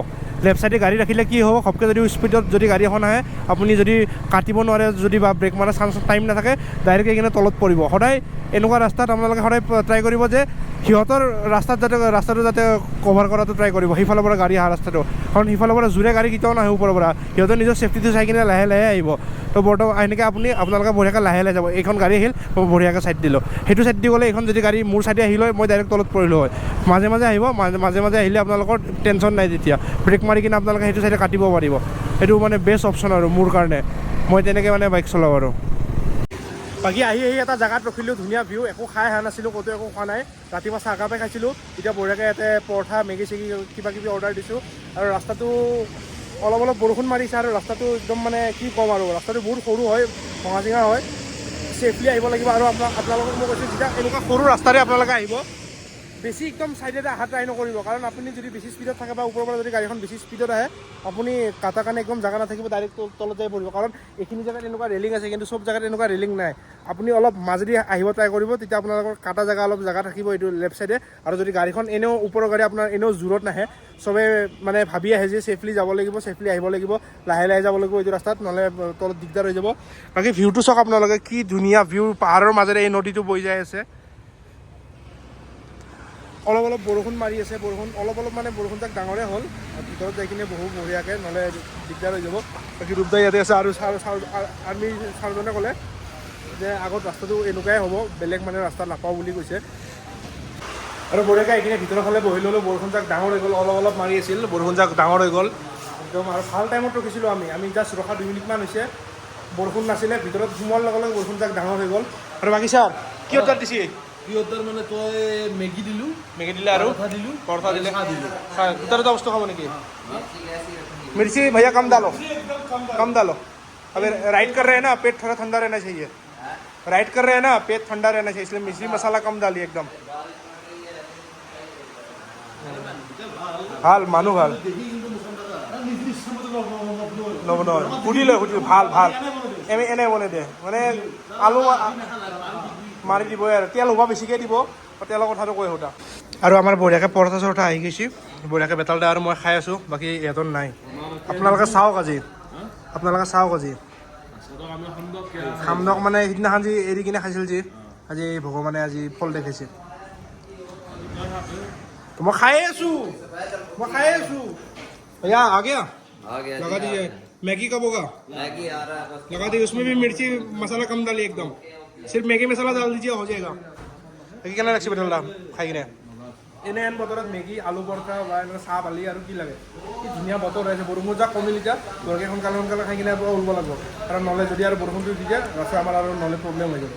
লেফ্ট ছাইডে গাড়ী ৰাখিলে কি হ'ব, ঘপকৈ যদি স্পীডত যদি গাড়ী এখন আহে, আপুনি যদি কাটিব নোৱাৰে যদি বা ব্ৰেক মাৰাৰ চান্স টাইম নাথাকে, ডাইৰেক্ট এইখিনি তলত পৰিব। সদায় এনেকুৱা ৰাস্তাত আপোনালোকে সদায় ট্ৰাই কৰিব যে সিহঁতৰ ৰাস্তাত যাতে ৰাস্তাটো যাতে কভাৰ কৰাটো ট্ৰাই কৰিব, সিফালৰ পৰা গাড়ী অহা ৰাস্তাটো, কাৰণ সিফালৰ পৰা জোৰে গাড়ী কেতিয়াও নাহে ওপৰৰ পৰা, সিহঁতে নিজৰ ছেফটিটো চাই কিনে লাহে লাহে আহিব। তো বৰ্তমান এনেকৈ আপোনালোকে বঢ়িয়াকৈ লাহে লাহে যাব। এইখন গাড়ী আহিল, মই বঢ়িয়াকৈ ছাইড দিলোঁ, সেইটো ছাইড দি গ'লে এইখন যদি গাড়ী মোৰ ছাইডে আহিল হয়, মই ডাইৰেক্ট তলত পৰিলোঁ হয়। মাজে মাজে আহিব, মাজে মাজে আহিলে আপোনালোকৰ টেনশ্যন নাই, তেতিয়া ব্ৰেক মাৰি কিনে আপোনালোকে সেইটো ছাইডে কাটিব পাৰিব। সেইটো মানে বেষ্ট অপশ্যন আৰু মোৰ কাৰণে, মই তেনেকৈ মানে বাইক চলাওঁ আৰু। বাকী আহি আহি এটা জেগাত ৰখিলোঁ, ধুনীয়া ভিউ, একো খাই অহা নাছিলোঁ, ক'তো একো খোৱা নাই, ৰাতিপুৱা চাহ কাপে খাইছিলোঁ। এতিয়া বঢ়িয়াকৈ ইয়াতে পৰঠা, মেগী চেগী কিবা কিবি অৰ্ডাৰ দিছোঁ। আৰু ৰাস্তাটো অলপ অলপ বৰষুণ মাৰিছে আৰু ৰাস্তাটো একদম মানে কি ক'ম আৰু, ৰাস্তাটো বহুত সৰু হয়, ভঙা চিঙা হয়, ছেফলি আহিব লাগিব। আৰু আপোনালোকক মই কৈছোঁ, যেতিয়া এনেকুৱা সৰু ৰাস্তাৰে আপোনালোকে আহিব, বেছি একদম ছাইডেৰে অহা ট্ৰাই নকৰিব, কাৰণ আপুনি যদি বেছি স্পীডত থাকে বা ওপৰৰ পৰা যদি গাড়ীখন বেছি স্পীডত আহে, আপুনি কাটাৰ কাৰণে একদম জেগা নাথাকিব, ডাইৰেক্ট তলত যাই পৰিব। কাৰণ এইখিনি জেগাত এনেকুৱা ৰেলিং আছে, কিন্তু চব জেগাত এনেকুৱা ৰেলিং নাই। আপুনি অলপ মাজেদি আহিব ট্ৰাই কৰিব, তেতিয়া আপোনালোকৰ কাটা জেগা অলপ জেগা থাকিব এইটো লেফ্ট ছাইডে। আৰু যদি গাড়ীখন এনেও ওপৰৰ গাড়ী আপোনাৰ এনেও জোৰত নাহে, চবে মানে ভাবি আহে যে ছেফলি যাব লাগিব, ছেফলি আহিব লাগিব, লাহে লাহে যাব লাগিব এইটো ৰাস্তাত, নহ'লে তলত দিগদাৰ হৈ যাব। বাকী ভিউটো চাওক আপোনালোকে, কি ধুনীয়া ভিউ, পাহাৰৰ মাজেৰে এই নদীটো বৈ যাই আছে। অলপ অলপ বৰষুণ মাৰি আছে, বৰষুণ অলপ অলপ মানে বৰষুণজাক ডাঙৰে হ'ল, ভিতৰত যাই কিনে বহু বঢ়িয়াকৈ, নহ'লে দিগদাৰ হৈ যাব। বাকী ৰূপদা ইয়াতে আছে আৰু আৰ্মি ছাৰজনে ক'লে যে আগত ৰাস্তাটো এনেকুৱাই হ'ব, বেলেগ মানে ৰাস্তা নাপাওঁ বুলি কৈছে। আৰু বঢ়িয়াকৈ আহি কিনে ভিতৰৰ ফালে বহি ল'লোঁ, বৰষুণজাক ডাঙৰ হৈ গ'ল, অলপ অলপ মাৰি আছিল, বৰষুণজাক ডাঙৰ হৈ গ'ল একদম। আৰু ভাল টাইমত ৰখিছিলোঁ আমি, আমি জাষ্ট ৰখা 2 মিনিটমান হৈছে, বৰষুণ নাছিলে, ভিতৰত সোমোৱাৰ লগে লগে বৰষুণজাক ডাঙৰ হৈ গ'ল। আৰু বাকী ছাৰ কি অৰ্ডাৰ দিছে? কি অৰ্ডাৰ মানে তই মেগী দিলোঁ, মেগী দিলে আৰু পৰঠা দিলোঁ, পৰঠা দিলে, চাহ দিলোঁ। দুটা দুটা বস্তু খাব নেকি? मिर्ची भैया कम डालो, कम डालो। अबे राइड कर रहे हैं ना, पेट थोड़ा ठंडा रहना चाहिए। राइड कर रहे हैं ना, पेट ठंडा रहना चाहिए, इसलिए मिर्ची मसाला कम डालिए एकदम। ভাল মানুহ ভাল নবনায়, সুধি লয়, সুধি ভাল ভাল এনে এনে বনাই দে, মানে আলু মাৰি দিবই আৰু তেল হোৱা বেছিকৈ দিব, তেলৰ কথাটো কৈ সোধা। আৰু আমাৰ বঢ়িয়াকৈ পৰঠা চৰঠা আহি গৈছে, বঢ়িয়াকৈ বেতাল দা আৰু মই খাই আছোঁ, বাকী ইহঁতৰ নাই। আপোনালোকে চাওক আজি, আপোনালোকে চাওক আজি খামদক মানে সিদিনাখন যি এৰি কিনে খাইছিল যি, আজি ভগৱানে আজি ফল দেখাইছে। মই খায়ে আছোঁ, মই খায়ে আছোঁ। भैया आ गया, आ गया, लगा दीजिए। मैगी कब होगा? मैगी आ रहा है बस। लगा दीजिए, उसमें भी मिर्ची मसाला कम डालिए एकदम, सिर्फ मैगी मसाला डाल दीजिए, हो जाएगा। বাকী কেনে লাগছে বেটাল খাই কিনে? এনে এন বতৰত মেগী, আলু পৰঠা বা এনেকুৱা চাহ বালি আৰু কি লাগে। কি ধুনীয়া বতৰ হৈ আছে, বৰষুণ যাক কমিল এতিয়া, ঘৰকে সোনকালে সোনকালে খাই কিনে পুৰা ওলব লাগিব, কাৰণ নহ'লে যদি আৰু বৰষুণটো দি দিয়ে ৰাস্তা আমাৰ আৰু নহ'লে প্ৰব্লেম হৈ যাব।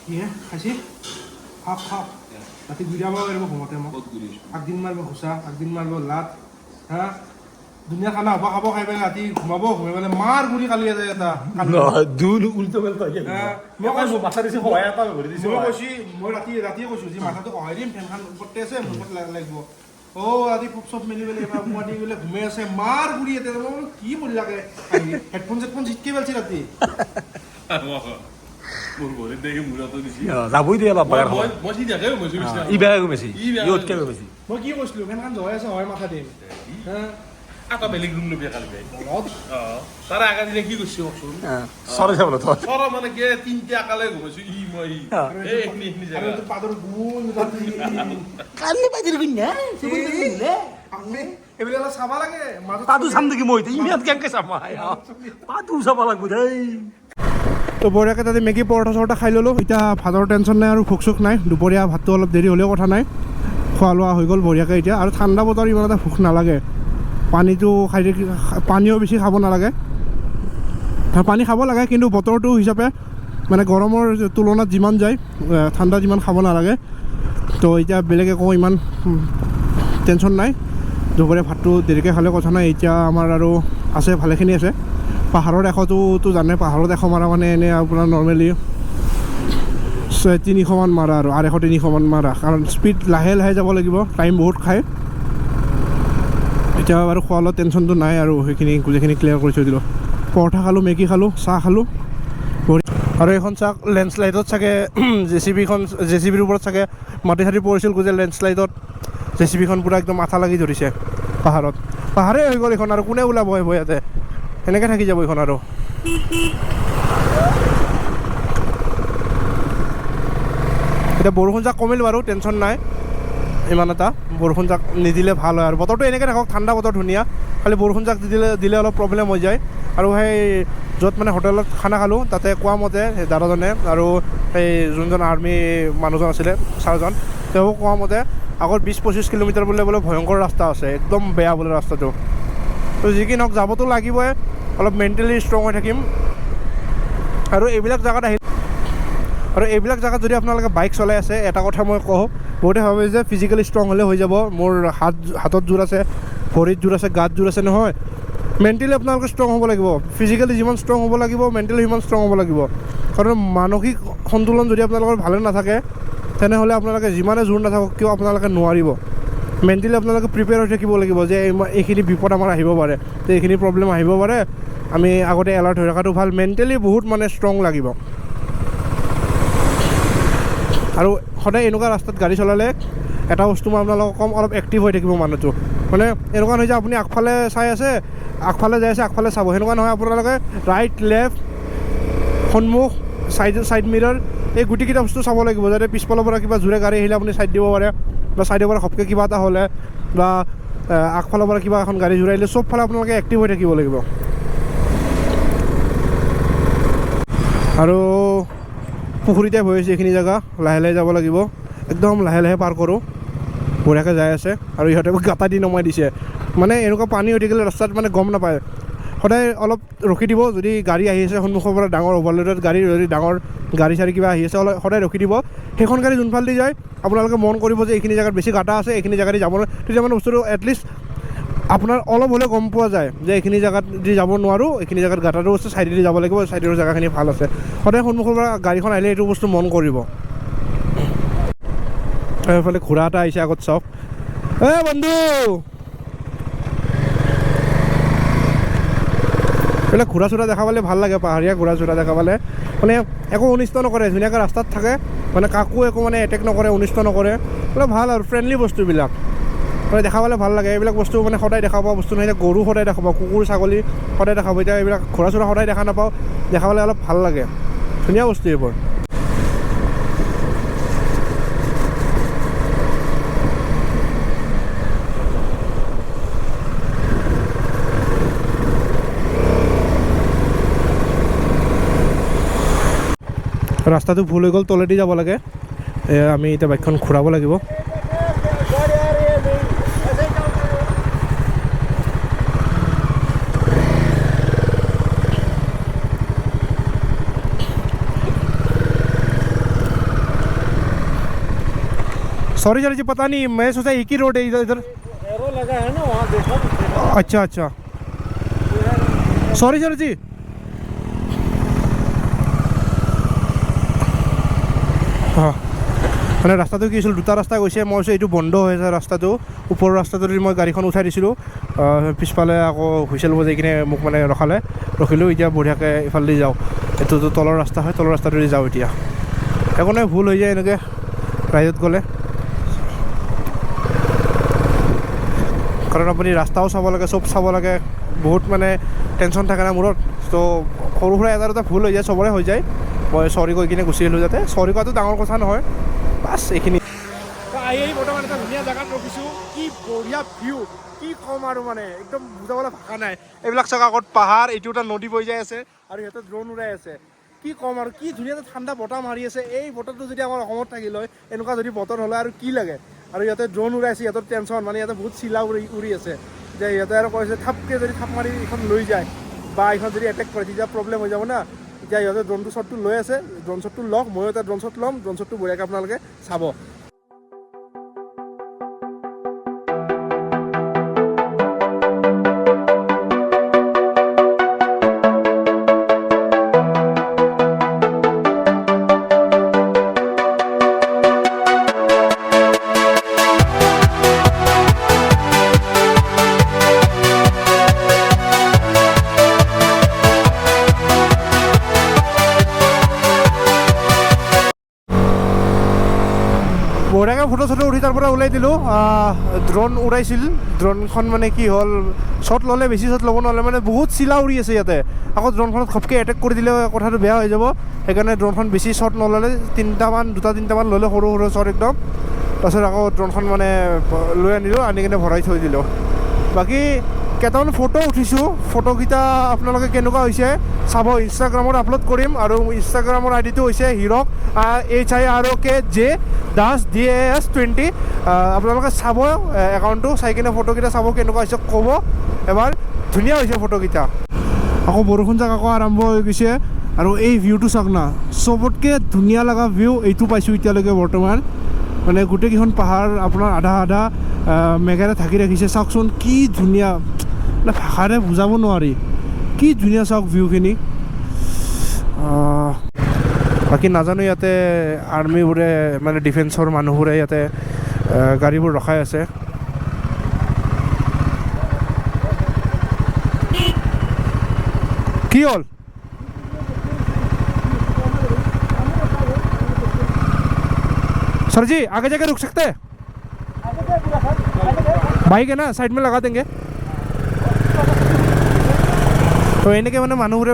কি হে খাইছি? খাওক খাওক, ৰাতি ঘূৰিয়াব পাৰিব ঘুমোতে মোক। আগদিন মাৰিব ঘোচা, আগদিন মাৰিব লাত, হা ধুনীয়া খানা হ'ব, খাব, খাই পেলাই ৰাতি ঘুমাব, ঘুমাই পেলাই মাৰ গুৰি কালি এটা এটা মই কৈছোঁ, মই কৈছোঁ, মই ৰাতি ৰাতিয়ে কৈছোঁ যে মাথাটো সহায় দিম, ফেনখন ওপৰতে আছে, মুখত লাগিব। অ' ৰাতি ফুপ চপ মেলি পেলাই এবাৰ সোমোৱা দি পেলাই ঘুমাই আছে, মাৰ গুৰি এটা, মই বোলো কি বঢ়িয়াকে হেডফোন চেডফোন ছিটকি পেলছি ৰাতি। মোৰ ভৰিত দেখি মূৰতো দিছি। যাবই দিয়ে অলপ বাগান। মই মই চিধাকে ঘুমাইছো বিছনাখনত। ই বেয়া ঘুমাইছি। ই বেয়া। ই অতকে ঘুমাইছি। মই কি কৈছিলোঁ, ফেনখন জহাই আছে হয়, মাথা দিম। এটা বেলেগ ৰুম ল'বি কালি ভাই। অ, তাৰে আগৰ দিনা কি কৰিছো কচোন? চৰে যাবলৈ তই। চৰ মানে কি, তিনিটা একালে ঘুমাইছো, ই মই ই। এই এইখিনি এইখিনি জেগা। পাদৰ গুণ। কালি পাই দিলি না। এইবিলাক অলপ চাব লাগে মাজত। পাদু চাম নেকি মই? ইমান কেনেকে চাম? পাদু চাব লাগব দেই। তো বঢ়িয়াকৈ তাতে মেগী পৰঠা চৰঠা খাই ল'লোঁ। এতিয়া ভাতৰ টেনশ্যন নাই আৰু ভোক চোক নাই। দুপৰীয়া ভাতটো অলপ দেৰি হ'লেও কথা নাই, খোৱা লোৱা হৈ গ'ল বঢ়িয়াকৈ। এতিয়া আৰু ঠাণ্ডা বতৰ, ইমান এটা ভোক নালাগে। পানীটো খাই থাকি, পানীও বেছি খাব নালাগে। আৰু পানী খাব লাগে, কিন্তু বতৰটো হিচাপে মানে গৰমৰ তুলনাত যিমান যায়, ঠাণ্ডা যিমান খাব নালাগে। তো এতিয়া বেলেগ একো ইমান টেনশ্যন নাই। দুপৰীয়া ভাতটো দেৰিকৈ খালে কথা নাই। এতিয়া আমাৰ আৰু আছে, ভালেখিনি আছে। পাহাৰৰ এশটোতো জানে, পাহাৰত 100 মাৰা মানে এনেই আপোনাৰ নৰ্মেলি 300মান মাৰা আৰু 250 300মান মাৰা, কাৰণ স্পীড লাহে লাহে যাব লাগিব, টাইম বহুত খায়। এতিয়া বাৰু খোৱা লোৱা টেনশ্যনটো নাই আৰু সেইখিনি গোটেইখিনি ক্লিয়াৰ কৰি থৈ দিলোঁ। পৰঠা খালোঁ, মেগী খালোঁ, চাহ খালোঁ। আৰু এইখন চাওক, লেণ্ডশ্লাইডত চাগে জে চি বিখন, জে চি বিৰ ওপৰত চাগে মাটি চাটি পৰিছিল। গোটেই লেণ্ডশ্লাইডত জে চি বিখন পূৰা একদম আঠা লাগি ধৰিছে পাহাৰত। পাহাৰেই হৈ গ'ল এইখন আৰু কোনে ওলাব আহিব ইয়াতে? সেনেকৈ থাকি যাব এইখন আৰু। এতিয়া বৰষুণ জাক কমিল বাৰু, টেনশ্যন নাই ইমান এটা। বৰষুণ জাক নিদিলে ভাল হয় আৰু বতৰটো এনেকৈ থাকক, ঠাণ্ডা বতৰ ধুনীয়া। খালি বৰষুণ জাক দিলে অলপ প্ৰব্লেম হৈ যায়। আৰু সেই য'ত মানে হোটেলত খানা খালোঁ, তাতে কোৱা মতে সেই দাদাজনে আৰু সেই যোনজন আৰ্মি মানুহজন আছিলে ছাৰজন, তেওঁ কোৱা মতে আগত 20-25 কিলোমিটাৰ বোলে বোলে ভয়ংকৰ ৰাস্তা আছে, একদম বেয়া বোলে ৰাস্তাটো। তো যি কি নহওক, যাবতো লাগিবই, অলপ মেণ্টেলি ষ্ট্ৰং হৈ থাকিম। আৰু এইবিলাক জেগাত আহি আৰু এইবিলাক জেগাত যদি আপোনালোকে বাইক চলাই আছে, এটা কথা মই কওঁ, বহুতে ভাবে যে ফিজিকেলি ষ্ট্ৰং হ'লে হৈ যাব, মোৰ হাতত জোৰ আছে, ভৰিত জোৰ আছে, গাত জোৰ আছে। নহয়, মেণ্টেলি আপোনালোকে ষ্ট্ৰং হ'ব লাগিব। ফিজিকেলি যিমান ষ্ট্ৰং হ'ব লাগিব, মেণ্টেলি সিমান ষ্ট্ৰং হ'ব লাগিব। কাৰণ মানসিক সন্তুলন যদি আপোনালোকৰ ভালে নাথাকে, তেনেহ'লে আপোনালোকে যিমানে জোৰ নাথাকক কিয় আপোনালোকে নোৱাৰিব। মেণ্টেলি আপোনালোকে প্ৰিপেয়াৰ হৈ থাকিব লাগিব যে এইখিনি বিপদ আমাৰ আহিব পাৰে, যে এইখিনি প্ৰব্লেম আহিব পাৰে, আমি আগতে এলাৰ্ট হৈ থকাটো ভাল। মেণ্টেলি বহুত মানে ষ্ট্ৰং লাগিব। আৰু সদায় এনেকুৱা ৰাস্তাত গাড়ী চলালে এটা বস্তু মই আপোনালোকক ক'ম, অলপ এক্টিভ হৈ থাকিব মানুহটো। মানে এনেকুৱা নহয় যে আপুনি আগফালে চাই আছে, আগফালে যাই আছে, আগফালে চাব, সেনেকুৱা নহয়। আপোনালোকে ৰাইট, লেফ্ট, সন্মুখ, চাইড, চাইড মিৰৰ, এই গোটেইকেইটা বস্তু চাব লাগিব, যাতে পিছফালৰ পৰা কিবা জোৰে গাড়ী আহিলে আপুনি চাইড দিব পাৰে, বা চাইডৰ পৰা ঘপকৈ কিবা এটা হ'লে, বা আগফালৰ পৰা কিবা এখন গাড়ী জোৰাই আহিলে, চবফালে আপোনালোকে এক্টিভ হৈ থাকিব লাগিব। আৰু পুখুৰী টাইপ হৈ আছে এইখিনি জেগা, লাহে লাহে যাব লাগিব, একদম লাহে লাহে পাৰ কৰোঁ। বঢ়িয়াকৈ যাই আছে। আৰু ইহঁতে গাঁতা দি নমাই দিছে, মানে এনেকুৱা পানী হৈ থাকিলে ৰাস্তাত মানে গম নাপায়। সদায় অলপ ৰখি দিব, যদি গাড়ী আহি আছে সন্মুখৰ পৰা, ডাঙৰ অভাৰলোডত গাড়ী, যদি ডাঙৰ গাড়ী চাড়ী কিবা আহি আছে, অলপ সদায় ৰখি দিব। সেইখন গাড়ী যোনফালেদি যায় আপোনালোকে মন কৰিব যে এইখিনি জেগাত বেছি গাঁতা আছে, এইখিনি জেগাদি যাব নোৱাৰে। তেতিয়া মানে বস্তুটো এটলিষ্ট আপোনাৰ অলপ হ'লেও গম পোৱা যায় যে এইখিনি জেগাত দি যাব নোৱাৰোঁ, এইখিনি জেগাত গাঁতাটো আছে, চাইডেদি যাব লাগিব, চাইডৰ জেগাখিনি ভাল আছে। সদায় সন্মুখৰ পৰা গাড়ীখন আহিলে এইটো বস্তু মন কৰিব। এইফালে ঘোঁৰা এটা আহিছে আগত, চাওক। এ বন্ধু, এইবিলাক ঘোঁৰা চোৰা দেখা পালে ভাল লাগে, পাহাৰীয়া ঘোঁৰা চোৰা দেখা পালে মানে একো অনিষ্ট নকৰে, ধুনীয়াকৈ ৰাস্তাত থাকে, মানে কাকো একো মানে এটেক নকৰে, অনিষ্ট নকৰে, অলপ ভাল আৰু ফ্ৰেণ্ডলি বস্তুবিলাক মানে দেখা পালে ভাল লাগে। এইবিলাক বস্তু মানে সদায় দেখা পোৱা বস্তু নহয়। এতিয়া গৰু সদায় দেখা পাওঁ, কুকুৰ ছাগলী সদায় দেখা পাওঁ, এতিয়া এইবিলাক ঘোঁৰা চোৰা সদায় দেখা নাপাওঁ, দেখা পালে অলপ ভাল লাগে, ধুনীয়া বস্তু এইবোৰ। ৰাস্তাটো ভুল হৈ গ'ল, তলেদি যাব লাগে। আমি এতিয়া বাইকখন ঘূৰাব লাগিব। सॉरी सर जी, पता नहीं, मैं सोचा एक ही रोड है इधर इधर। एरो लगा है ना वहाँ, देखा। अच्छा अच्छा, सॉरी सर जी। हाँ। মানে ৰাস্তাটো কি হৈছিল, দুটা ৰাস্তা গৈছে, মই ভাবিছোঁ এইটো বন্ধ হৈ আছে ৰাস্তাটো, ওপৰৰ ৰাস্তাটোদি মই গাড়ীখন উঠাই দিছিলোঁ। পিছফালে আকৌ হুইচেল বজাই কিনে মোক মানে ৰখালে, ৰখিলোঁ। এতিয়া বঢ়িয়াকৈ ইফালেদি যাওঁ, এইটোতো তলৰ ৰাস্তা হয়, তলৰ ৰাস্তাটোদি যাওঁ এতিয়া। একো নাই, ভুল হৈ যায় এনেকৈ ৰাইডত গ'লে, কাৰণ আপুনি ৰাস্তাও চাব লাগে, চব চাব লাগে, বহুত মানে টেনশ্যন থাকে না মূৰত। ত' সৰু সুৰা এটা দুটা ভুল হৈ যায়, চবৰে হৈ যায়। মই চৰি কৈ কিনে গুচি আহিলোঁ, যাতে চৰি কোৱাটো ডাঙৰ কথা নহয়, বাছ এইখিনি। আহি আহি বৰ্তমান এটা ধুনীয়া জেগাত ৰখিছোঁ, কি বঢ়িয়া ভিউ, কি ক'ম আৰু, মানে একদম বুজাবলৈ ভাষা নাই। এইবিলাক চাওক, আগত পাহাৰ, এইটো এটা নদী বৈ যাই আছে আৰু সিহঁতে ড্ৰোন উৰাই আছে। কি ক'ম আৰু, কি ধুনীয়া এটা ঠাণ্ডা বতাহ মাৰি আছে। এই বতৰটো যদি আমাৰ অসমত থাকিল হয়, এনেকুৱা যদি বতৰ হ'লে আৰু কি লাগে। আৰু ইয়াতে ড্ৰোন উৰাইছে, সিহঁতৰ টেনশ্যন, মানে ইয়াতে বহুত চিলা উৰি উৰি আছে। এতিয়া সিহঁতে আৰু কৈছে থাপকৈ যদি থাপ মাৰি এইখন লৈ যায় বা এইখন যদি এটেক কৰে তেতিয়া প্ৰব্লেম হৈ যাব না। এতিয়া সিহঁতে ড্ৰোনটো শ্বটটো লৈ আছে, ড্ৰোন শ্বটটো লওক, ময়ো এটা ড্ৰোন শ্বট ল'ম। ড্ৰোন শ্বটটো বঢ়িয়াকৈ আপোনালোকে চাব। বঢ়িয়াকৈ ফটো চটো উঠি তাৰ পৰা ওলাই দিলোঁ। ড্ৰোন উৰাইছিল, ড্ৰোনখন মানে কি হ'ল, শ্বট ল'লে বেছি শ্বট ল'ব নহ'লে, মানে বহুত চিলা উৰি আছে ইয়াতে, আকৌ ড্ৰোনখনত ঘপকৈ এটেক কৰি দিলে কথাটো বেয়া হৈ যাব। সেইকাৰণে ড্ৰোনখন বেছি শ্বট নল'লে, তিনিটামান, দুটা তিনিটামান ল'লে, সৰু সৰু শ্বট একদম। তাৰপিছত আকৌ ড্ৰোনখন মানে লৈ আনিলোঁ, আনি কিনে ভৰাই থৈ দিলোঁ। বাকী কেইটামান ফটো উঠিছোঁ, ফটোকেইটা আপোনালোকে কেনেকুৱা হৈছে চাব, ইনষ্টাগ্ৰামত আপলোড কৰিম। আৰু ইনষ্টাগ্ৰামৰ আই ডিটো হৈছে হিৰক HIROKJ Das DAS 20। আপোনালোকে চাব একাউণ্টটো, চাই কিনে ফটোকেইটা চাব কেনেকুৱা হৈছে ক'ব এবাৰ, ধুনীয়া হৈছে ফটোকেইটা। আকৌ বৰষুণ জাক আকৌ আৰম্ভ হৈ গৈছে। আৰু এই ভিউটো চাওক না, চবতকৈ ধুনীয়া লগা ভিউ এইটো পাইছোঁ এতিয়ালৈকে বৰ্তমান। মানে গোটেইকেইখন পাহাৰ আপোনাৰ আধা আধা মেঘেৰে ঢাকি ৰাখিছে। চাওকচোন কি ধুনীয়া, মানে ভাষাৰে বুজাব নোৱাৰি কি ধুনীয়া, চাওক ভিউখিনি। বাকী নাজানো ইয়াতে আৰ্মিবোৰে মানে ডিফেন্সৰ মানুহবোৰে ইয়াতে গাড়ীবোৰ ৰখাই আছে। কি হ'ল? सर जी आगे जाके रुक सकते हैं? बाइक है ना, साइड में लगा देंगे। তো এনেকৈ মানে মানুহবোৰে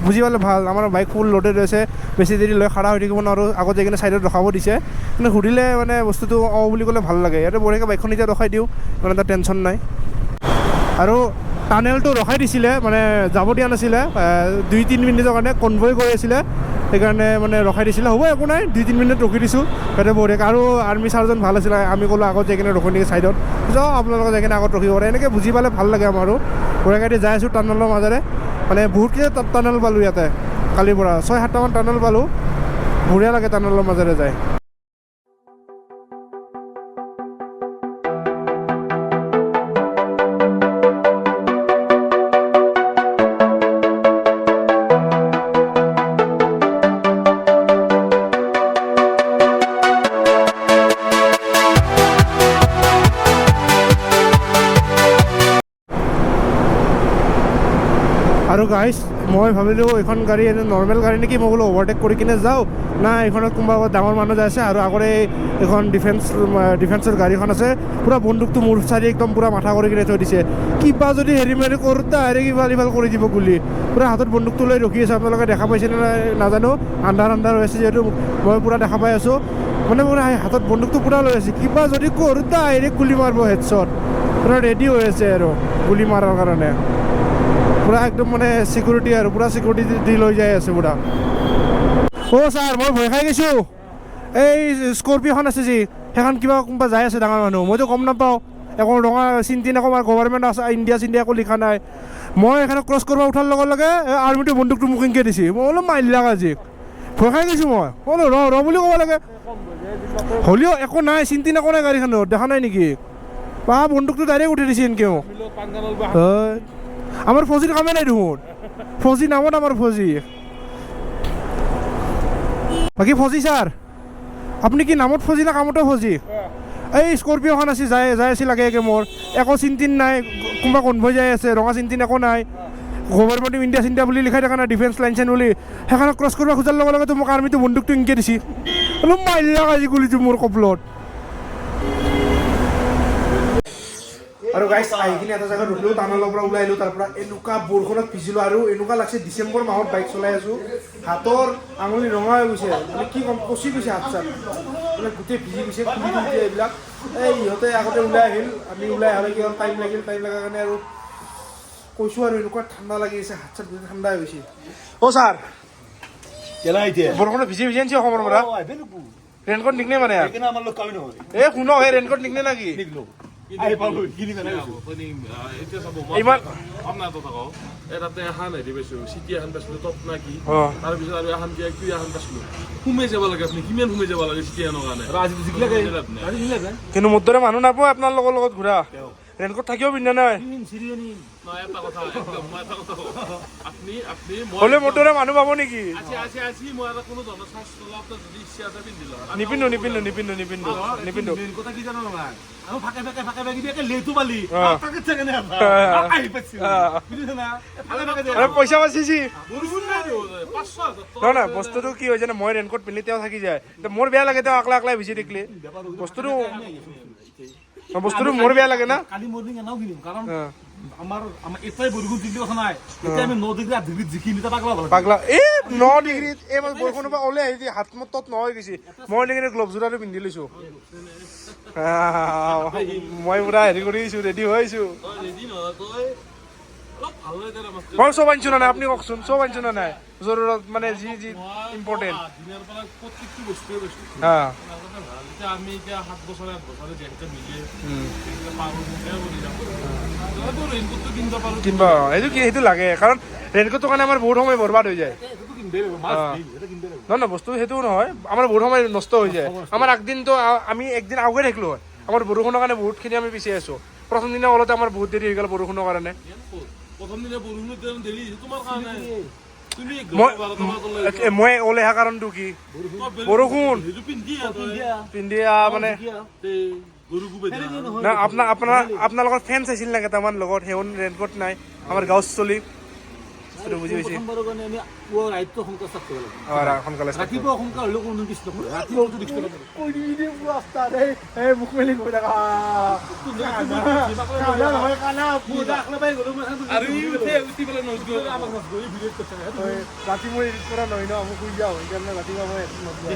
বুজি পালে ভাল। আমাৰ বাইক ফুল লোডেড হৈছে, বেছি দেৰি লৈ খাৰা হৈ থাকিব নোৱাৰোঁ, আগত যাই কিনে ছাইডত ৰখাব দিছে। কিন্তু সুধিলে মানে বস্তুটো অঁ বুলি ক'লে ভাল লাগে। ইয়াতে বঢ়িয়াকৈ বাইকখন এতিয়া ৰখাই দিওঁ, মানে এটা টেনশ্যন নাই। আৰু টানেলটো ৰখাই দিছিলে, মানে যাব দিয়া নাছিলে, 2-3 মিনিটৰ কাৰণে কনভয় গৈ আছিলে, সেইকাৰণে মানে ৰখাই দিছিলে। হ'ব একো নাই, 2-3 মিনিট ৰখি দিছোঁ তাতে বঢ়িয়াকৈ। আৰু আৰ্মি ছাৰজন ভাল আছিলে, আমি ক'লোঁ আগত যাই কিনে ৰখো নেকি ছাইডত, যাওঁ আপোনালোকে যাই কিনে আগত ৰখিব পাৰে। এনেকৈ বুজি পালে ভাল লাগে আমাৰো। বঢ়িয়াকৈ যাই আছোঁ টানেলৰ মাজেৰে, মানে বহুতকেইটা টানেল পালোঁ ইয়াতে কালিৰ পৰা, 6-7টামান টানেল পালোঁ। বঢ়িয়া লাগে টানেলৰ মাজেৰে যায়। আৰু গাইজ মই ভাবিলোঁ এইখন গাড়ী এনে নৰ্মেল গাড়ী নেকি, মই বোলো অভাৰটেক কৰি কিনে যাওঁ, না এইখনত কোনোবা ডাঙৰ মানুহ যাই আছে। আৰু আগৰে এইখন ডিফেন্সৰ গাড়ীখন আছে, পূৰা বন্দুকটো মোৰ চাৰি একদম পূৰা মাথা কৰি কিনে থৈ দিছে। কিবা যদি হেৰি মাৰি কৰোঁ ডাইৰেক্ট ইফাল ইফাল কৰি দিব গুলি, পূৰা হাতত বন্দুকটো লৈ ৰখি আছে। আপোনালোকে দেখা পাইছেনে নাই নাজানো, আন্ধাৰ আন্ধাৰ হৈ আছে যিহেতু, মই পূৰা দেখা পাই আছোঁ। মানে মোৰ হাতত বন্দুকটো পূৰা লৈ আছে, কিবা যদি কৰোঁ ডাইৰেক্ট গুলি মাৰিব, হেডশ্বট, পূৰা ৰেডি হৈ আছে আৰু গুলি মাৰাৰ কাৰণে। পূৰা একদম মানে চিকিউৰিটি আৰু পূৰা চিকিউৰিটি দি লৈ যাই আছে পূৰা। অ' ছাৰ মই ভয় খাই গৈছোঁ, এই স্কৰপিঅ'খন আছে যি, সেইখন কিবা কোনোবা যাই আছে ডাঙৰ মানুহ, মইতো গম নাপাওঁ, একো ৰঙা চিন তিন একো গভৰ্ণমেণ্ট আছে ইণ্ডিয়া চিণ্ডিয়া একো লিখা নাই। মই সেইখনত ক্ৰছ কৰিব উঠাৰ লগে লগে আৰ্মিটো বন্দুকটো মোক এনেকৈ দিছে, মই বোলো মাৰিলাক আজি, ভয় খাই গৈছোঁ মই। বোলো ৰ ৰ বুলি ক'ব লাগে, হ'লেও একো নাই, চিন তিন একো নাই গাড়ীখনত, দেখা নাই নেকি? বা বন্দুকটো ডাইৰেক্ট উঠি দিছে এনেকৈ মোক। আমাৰ ফৌজিৰ কামেই নাই দেখোন, ফৌজি নামত আমাৰ ফৌজি। বাকী ফৌজি ছাৰ আপুনি কি নামত ফজি না কামতো ফজি? এই স্কৰপিঅ'খন আছে, যাই যাই আছিল আগে আগে। মোৰ একো চিন্তিন নাই, কোনোবা কনভয় যাই আছে, ৰঙা চিন্তিন একো নাই, গভৰ্ণমেণ্ট অফ ইণ্ডিয়া চিন্তা বুলি লিখাই থকা নাই, ডিফেন্স লাইন চাইন বুলি। সেইখনক ক্ৰছ কৰিব খোজাৰ লগে লগেতো মোক আৰ্মিটো বন্দুকটো ইনকে দিছি, অলপ মাৰিলাক আজি গুলিটো মোৰ কপলত। আৰু গাইছ, আহি কিনে এটা জেগাত ৰখিলোঁ, টানেলৰ পৰা ওলাই আহিলোঁ। তাৰ পৰা এনেকুৱা বৰষুণত ভিজিলোঁ আৰু এনেকুৱা লাগছে ডিচেম্বৰ মাহত বাইক চলাই আছোঁ। হাতৰ আঙুলি ৰঙা হৈ গৈছে, মানে কি ক'ম, পচি গৈছে হাত চাত, মানে গোটেই ভিজি গৈছে, খুলি খুলি এইবিলাক। এই ইহঁতে আগতে ওলাই আহিল, আমি ওলাই অহালৈ কি হ'ল, টাইম লাগিল। টাইম লগাৰ কাৰণে আৰু কৈছোঁ আৰু এনেকুৱা ঠাণ্ডা লাগি আছে, হাত চাত গোটেই ঠাণ্ডা হৈ গৈছে। অ' ছাৰ, বৰষুণত ভিজি ভিজি আনিছে অসমৰ পৰা। ৰেইনকোট নিকনে মানে এই শুনক, এই ৰেইনকোট নিকনে নেকি? এতিয়া চাব, ইমান আপোনাৰ এটা থাকক, এই তাতে এখন হেৰি পাইছো, চিটি এখন পাইছিলো, টপ না কি। অঁ। তাৰপিছত আৰু এখন কিবা কিবি এখন পাইছিলো, সোমাই যাব লাগে। আপুনি কিমান সোমাই যাব লাগে চিটি এখনৰ কাৰণে। কিন্তু মোৰ দৰে মানুহ নাপায় আপোনালোকৰ লগত ঘূৰা। ৰেইনকোট থাকিও পিন্ধা নাই। নহয়, এটা কথা একদম, মই এটা কথা কওঁ, আপুনি আপুনি মই হ'লে মোৰ দৰে মানুহ পাব নেকি? আছে আছে আছে। মই এটা কোনো ধৰণৰ চাৰ্জ নলওঁ, আপোনাৰ যদি ইচ্ছা আছে পিন্ধি লওক। নিপিন্ধো, নিপিন্ধো, নিপিন্ধো, নিপিন্ধো, নিপিন্ধো। কথা কি জানো নহয়, আমি ফাঁকে ফাঁকে ফাঁকে ফাঁকে কিবা লেটো পালি তাকে থাকে নে আহি পাইছো, বুজিছ না, ফালে ফাঁকে। আৰে পইচা বাচিছি। বৰষুণ নাই, 500 হাজাৰ। নহয় নহয়, বস্তুটো কি হয় জানে, মই ৰেইনকোট পিন্ধি তেওঁ থাকি যায়, মোৰ বেয়া লাগে তেওঁ আকলা আকলাই ভিজি থাকিলে। বস্তুটো মোৰ বেয়া লাগে না। কালি মৰ্ণিং এনেও কিনিম, কাৰণ আমাৰ আমাৰ এটাই বৰষুণ দিলে কথা নাই। এতিয়া আমি 9 ডিগ্ৰী 8 ডিগ্ৰীত জিকিম, এতিয়া পাগলা ভাল। পাগলা, এই 9 ডিগ্ৰীত এই মই বৰষুণৰ পৰা ওলাই আহি হাত মোৰ তত নহয় গৈছে। মই সেইকাৰণে গ্ল'ভ জোৰাটো পিন্ধি লৈছো। মই পুৰা হেৰি কৰি আহিছো, ৰেডি হৈ আহিছো। তই ৰেডি নহয়, তই অলপ ভাল লাগে। মই চব আনিছো না নাই, আপুনি কওকচোন, চব আনিছো না নাই? জৰুৰত মানে যি যি ইম্পৰ্টেণ্ট। দিনাৰ পৰা প্ৰত্যেকটো বস্তুৱে পাইছো। হা। ভাল, এতিয়া আমি এতিয়া 7 বছৰে 8 বছৰে যিহেতু মিলে পাৰো কৰি যাওঁ, ৰেইনকোটটো কিনিব পাৰো। কিনিব, সেইটো কি, সেইটো লাগে, কাৰণ ৰেইনকোটটোৰ কাৰণে আমাৰ বহুত সময় বৰবাদ হৈ যায়। নহয় নহয়, বস্তু সেইটো নহয়, আমাৰ বহুত সময় নষ্ট হৈ যায়। আমাৰ আগদিনটো আমি একদিন আগুৱাই থাকিলো হয়, আমাৰ বৰষুণৰ কাৰণে বহুতখিনি আমি পিছাই আছোঁ। প্ৰথম দিনা ওলাওঁতে আমাৰ বহুত দেৰি হৈ গ'ল বৰষুণৰ কাৰণে। প্ৰথম দিনা বৰষুণত দেৰি তোমাৰ কাৰণে। তুমি মই মই ওলাই অহা কাৰণটো কি? বৰষুণ পিন্ধি পিন্ধি মানে গৰু না, আপোনাৰ আপোনাৰ আপোনালোকৰ ফেন চাইছিল না কেইটামান লগত, সেইখন ৰেইনকোট নাই, আমাৰ গাঁৱত চলি বস্তুটো বুজি পাইছে। সোনকালে ৰাতিপুৱা সোনকাল হ'লেও কোনো পিছ নকৰে, ৰাতিপুৱা মুখ মেলি কৈ থাকা। ৰাতি মই এডিট কৰা নহয় ন, মই শুই যাওঁ, সেইকাৰণে ৰাতিপুৱা মই এডিট নকৰোঁ।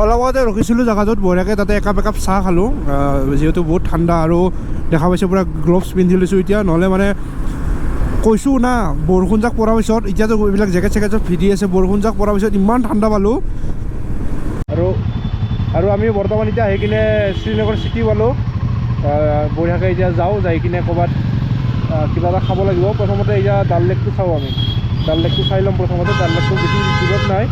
অলপ আগতে ৰখিছিলোঁ জেগাটোত বঢ়িয়াকৈ, তাতে একাপ একাপ চাহ খালোঁ, যিহেতু বহুত ঠাণ্ডা আৰু দেখা পাইছোঁ পূৰা গ্ল'ভছ পিন্ধি লৈছোঁ এতিয়া। নহ'লে মানে কৈছোঁ না, বৰষুণ জাক পৰাৰ পিছত, এতিয়াতো এইবিলাক জেকেট চেকেট চব ভিজি আছে, বৰষুণ জাক পৰাৰ পিছত ইমান ঠাণ্ডা পালোঁ। আৰু আৰু আমি বৰ্তমান এতিয়া আহি কিনে শ্ৰীনগৰ চিটি পালোঁ। বঢ়িয়াকৈ এতিয়া যাওঁ, যাই কিনে ক'ৰবাত কিবা এটা খাব লাগিব। প্ৰথমতে এতিয়া ডাল লেকটো চাওঁ আমি, ডাল লেকটো চাই ল'ম প্ৰথমতে। ডাল লেকটো বেছি দূৰত নাই,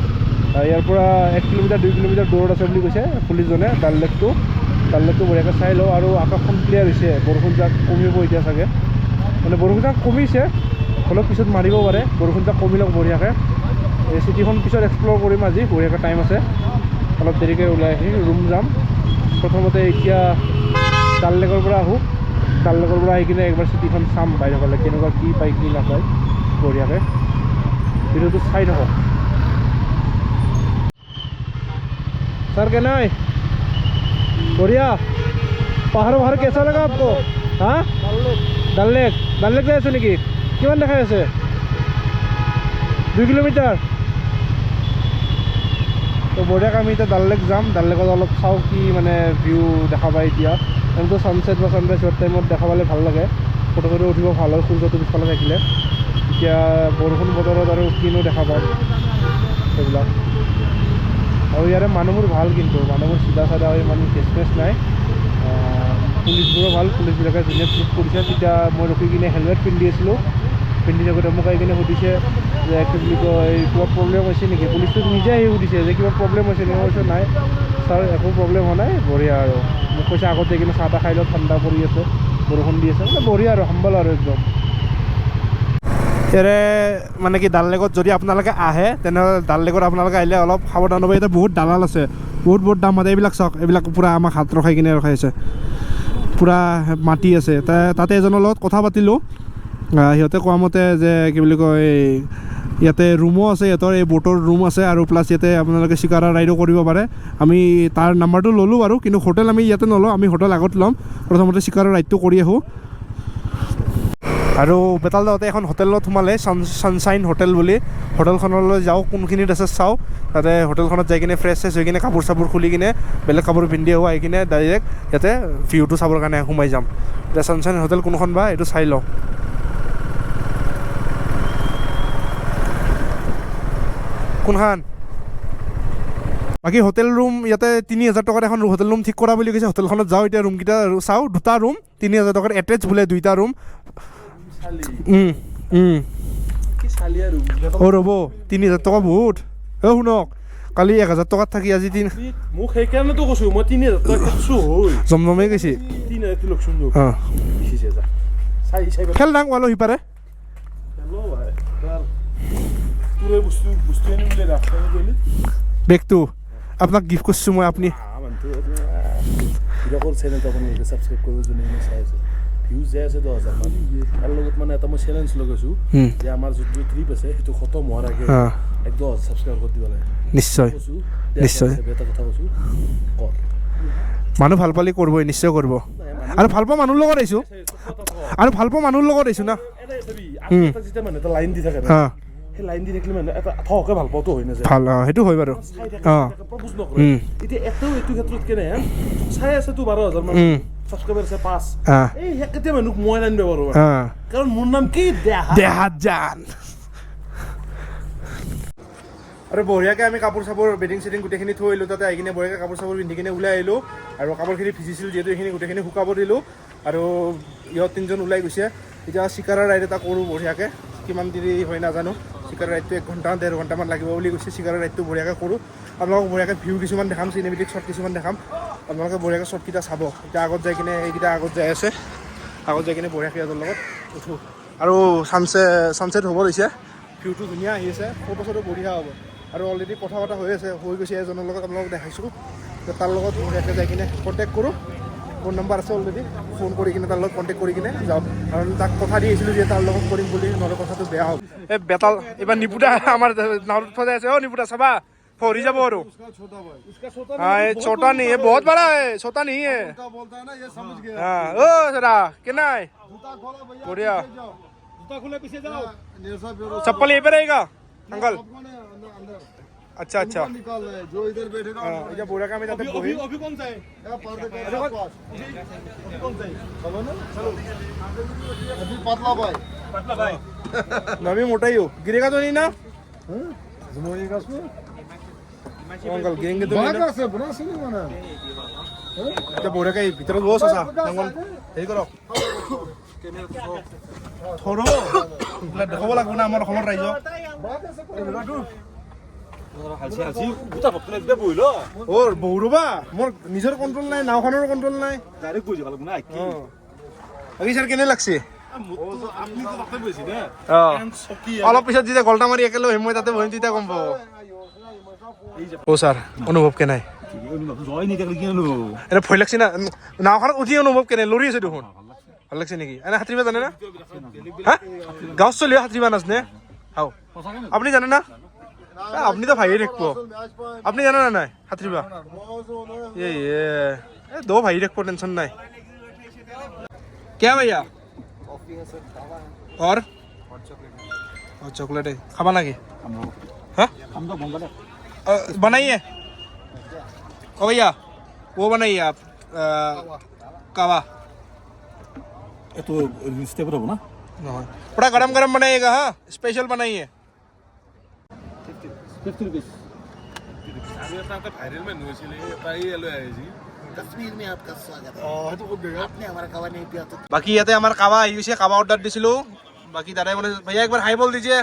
ইয়াৰ পৰা 1 কিলোমিটাৰ 2 কিলোমিটাৰ দূৰত আছে বুলি কৈছে পুলিচজনে। ডাল লেকটো বঢ়িয়াকৈ চাই লওঁ। আৰু আকাশখন ক্লিয়াৰ হৈছে, বৰষুণ জাক কমিব এতিয়া চাগে, মানে বৰষুণ জাক কমিছে, অলপ পিছত মাৰিব পাৰে। বৰষুণ জাক কমি লওক বঢ়িয়াকৈ। এই চিটিখন পিছত এক্সপ্ল'ৰ কৰিম আজি, বঢ়িয়াকৈ টাইম আছে। অলপ দেৰিকৈ ওলাই আহি ৰুম যাম। প্ৰথমতে এতিয়া ডাল লেকৰ পৰা আহোঁ, ডাল লেকৰ পৰা আহি কিনে একবাৰ চিটিখন চাম বাহিৰৰ ফালে কেনেকুৱা কি পায় কি নাপায়। বঢ়িয়াকৈ ভিডিঅ'টো চাই থাকক। सर, कहना है बढ़िया। পাহাৰ পাহাৰ কেঁচা লগা आपको? হা, ডাল লেক, ডাল লেক যাই আছো নেকি? কিমান দেখাই আছে? 2 কিলোমিটাৰ। তো বঢ়িয়াকৈ আমি এতিয়া ডাল লেক যাম। ডাল লেকত অলপ চাওঁ কি মানে ভিউ দেখা পায়। এতিয়া এনেতো ছানছেট বা ছানৰাইজ হোৱাৰ টাইমত দেখা পালে ভাল লাগে, ফটো চটো উঠিব ভাল হয় সূৰ্যটো পিছফালে থাকিলে। এতিয়া বৰষুণ বতৰত আৰু কিনো দেখা পাম সেইবিলাক। আৰু ইয়াৰে মানুহবোৰ ভাল, কিন্তু মানুহবোৰ চিধা চাধা হয়, ইমান কেচ নাই। পুলিচবোৰো ভাল, পুলিচবিলাকে ধুনীয়া ট্ৰিট কৰিছে। তেতিয়া মই ৰখি কিনে হেলমেট পিন্ধি আছিলোঁ, পিন্ধি থাকোঁতে মোক আহি কিনে সুধিছে যে কি বুলি কয়, কিবা প্ৰব্লেম হৈছে নেকি? পুলিচটো নিজে আহি সুধিছে যে কিবা প্ৰব্লেম হৈছে নেকি? মই কৈছোঁ নাই ছাৰ, একো প্ৰব্লেম হোৱা নাই। বঢ়িয়া, আৰু মোক কৈছে আগতে কিনে চাহ তাহ খাই লওক, ঠাণ্ডা পৰি আছে, বৰষুণ দি আছে। মানে বঢ়িয়া আৰু হাম্বল আৰু একদম। ইয়াৰে মানে কি ডাল লেকত যদি আপোনালোকে আহে, তেনেহ'লে ডাল লেকত আপোনালোকে আহিলে অলপ সাৱধান হ'ব। ইয়াতে বহুত দালাল আছে, বহুত বহুত দাম আছে। এইবিলাক চাওক, এইবিলাক পূৰা আমাক হাত ৰখাই কিনে ৰখাই আছে, পূৰা মাতি আছে। তাতে এজনৰ লগত কথা পাতিলোঁ, সিহঁতে কোৱা মতে যে কি বুলি কয়, ইয়াতে ৰুমো আছে, সিহঁতৰ এই ব'টৰ ৰুম আছে, আৰু প্লাছ ইয়াতে আপোনালোকে চিকাৰা ৰাইডো কৰিব পাৰে। আমি তাৰ নাম্বাৰটো ল'লোঁ বাৰু, কিন্তু হোটেল আমি ইয়াতে নলওঁ, আমি হোটেল আগত ল'ম। প্ৰথমতে চিকাৰা ৰাইডটো কৰি আহোঁ। আৰু বেতালদাহঁতে এখন হোটেলত সোমালে, ছানশ্বাইন হোটেল বুলি। হোটেলখনলৈ যাওঁ, কোনখিনিত আছে চাওঁ। তাতে হোটেলখনত যাই কিনে ফ্ৰেছ চেছ হৈ কিনে কাপোৰ চাপোৰ খুলি কিনে বেলেগ কাপোৰ পিন্ধি আহোঁ, আহি কিনে ডাইৰেক্ট ইয়াতে ভিউটো চাবৰ কাৰণে সোমাই যাম। এতিয়া ছানশ্বাইন হোটেল কোনখন বা এইটো চাই লওঁ। কোনখন? বাকী হোটেল ৰুম ইয়াতে 3000 টকাত এখন হোটেল ৰুম ঠিক কৰা বুলি কৈছে। হোটেলখনত যাওঁ, এতিয়া ৰুমকেইটা চাওঁ। দুটা ৰুম 3000 টকাত, এটেচ বোলে দুইটা ৰুম। অ' ৰ'ব, 3000 টকা বহুত। অ' শুনক, কালি 1000 টকাত থাকি আজি তিন মোক সেইকাৰণেতো কৈছোঁ মই 3000 টকা কৈছোঁ হৈ জমজমেই গৈছে। 3000 লকচোন। অঁ, খেল ডাং ৱালো সিপাৰে। বেগটো আপোনাক গিফ্ট কৰিছোঁ মই, আপুনি চেনেলটো আপোনালোকে ছাবস্ক্ৰাইব কৰিব, যোনে চাই আছে। ভিউজ যাই আছে 10,000 মান। তাৰ লগত মানে এটা মই চেলেঞ্জ লগাইছোঁ যে আমাৰ যোনটো ট্ৰিপ আছে সেইটো খতম হোৱাৰ আগে এক 10,000 ছাবস্ক্ৰাইব কৰি দিব লাগে। নিশ্চয় নিশ্চয় এটা কথা কৈছোঁ, কৰ। মানুহ ভাল পালে কৰিবই, নিশ্চয় কৰিব। আৰু ভাল পোৱা মানুহৰ লগত আহিছোঁ, আৰু ভাল পোৱা মানুহৰ লগত আহিছোঁ না। যেতিয়া মানুহ এটা লাইন দি থাকে, সেই লাইন দি থাকিলে মানে এটা থকে ভাল পোৱাটো হৈ নাযায়। ভাল, সেইটো হয় বাৰু। এতিয়া এটাও এইটো ক্ষেত্ৰত কেনে চাই আছে তো 12,000 মান ছাবস্ক্ৰাইবাৰ আছে 5, এই কেতিয়া মানুহক মই নানিব পাৰোঁ, কাৰণ মোৰ নাম কি দেহাত জান। আৰু বঢ়িয়াকৈ আমি কাপোৰ চাপোৰ বেডিং চেডিং গোটেইখিনি থৈ আহিলোঁ। তাতে আহি কিনে বঢ়িয়াকৈ কাপোৰ চাপোৰ পিন্ধি কিনে ওলাই আহিলোঁ। আৰু কাপোৰখিনি ভিজিছিল যিহেতু এইখিনি গোটেইখিনি শুকাব দিলোঁ। আৰু ইহঁত তিনিজন ওলাই গৈছে। এতিয়া চিকাৰা ৰাইড এটা কৰোঁ বঢ়িয়াকৈ, কিমান দেৰি হয় নাজানো। চিকাৰা ৰাইডটো 1 ঘণ্টা 1.5 ঘণ্টামান লাগিব বুলি কৈছে। চিকাৰা ৰাইডটো বঢ়িয়াকৈ কৰোঁ, আপোনালোকক বঢ়িয়াকৈ ভিউ কিছুমান দেখাম, চিনেমেটিক শ্বট কিছুমান দেখাম, আপোনালোকে বঢ়িয়াকৈ শ্বটকেইটা চাব। এতিয়া আগত যাই কিনে এইকেইটা আগত যাই আছে, আগত যাই কিনে বঢ়িয়াকৈ সিহঁতৰ লগত উঠোঁ। আৰু ছানছেট হ'ব লৈছে, ভিউটো ধুনীয়া আহি আছে, ফটো চটো বঢ়িয়া হ'ব। আৰু অলৰেডি কথা পতা হৈ আছে, হৈ গৈছে এজনৰ লগত, আপোনালোকক দেখাইছোঁ। তাৰ লগত বঢ়িয়াকৈ যাই কিনে কণ্টেক্ট কৰোঁ, ফোন নম্বৰ আছে অলৰেডি, ফোন কৰি কিনে তাৰ লগত কণ্টেক্ট কৰি কিনে যাওঁ। কাৰণ তাক কথা দি আহিছিলোঁ যে তাৰ লগত কৰিম বুলি, নহ'লে কথাটো বেয়া হ'ব। এই বেতাল এইবাৰ নিপুতা আমাৰ নাৱত উঠা যাই আছে। অ' নিপুতা চাবা, ফৰি যাব আৰু। हाँ ये छोटा नहीं है, बहुत बड़ा है, छोटा नहीं है। हाँ ओ सरा कितना है, बढ़िया। चप्पल यहीं पे रहेगा अंकल? अच्छा अच्छा, जो इधर बैठेगा। इधर बोरा का मैं जाते अभी अभी कौन सा है? अभी कौन सा है? चलो ना, चलो अभी पतला भाई, पतला भाई नवी मोटा ही हो, गिरेगा तो नहीं ना अंकल? गिरेंगे तो नहीं ना? बना से नहीं बना। এতিয়া বঢ়িয়াকৈ ভিতৰত বছ আছা, হেৰি কৰক, থৰো দেখাব লাগিব না আমাৰ অসমৰ ৰাইজক। অ' বহু ৰ'বা, মোৰ নিজৰ কণ্ট্ৰল নাই, নাওখনৰো কণ্ট্ৰল নাই। বাকী ছাৰ কেনে লাগছে? অলপ পিছত যেতিয়া গলটা মাৰি একেলগে মই তাতে বহিম, তেতিয়া গম পাব। অ' ছাৰ অনুভৱ কেনে? এনে ভয় লাগছে না? নাওখনত উঠি অনুভৱ কেনে? লৰি আছে দেখোন, ভাল লাগছে নেকি? এনে সাঁতুৰিব জানে না? হা, গাঁৱত চলিও সাঁতুৰিব নাজানে? হাও, আপুনি জানে না? আপুনি তো ভাইয়ে থাকিব। আপুনি জানে না নাই সাঁতুৰিব? এই দো ভাই থাকিব, টেনচন নাই। क्या भैया? और और चॉकलेट है, खावा लगे? हाँ बनाइए। ओ भैया वो बनाइए आप कावा। तो स्टेप रहो ना, थोड़ा गरम गरम बनाइएगा। हाँ स्पेशल बनाइए। 50 रुपीस। भाइरेल में कश्मीर में आपका स्वागत है। आपने हमारा कावा नहीं पिया तो। बाकी ইয়াতে আমাৰ কাৱা আহি গৈছে, কাৱা অৰ্ডাৰ দিছিলোঁ। बाकी दादाই बोले भैया एक बार हाई बोल दीजिए।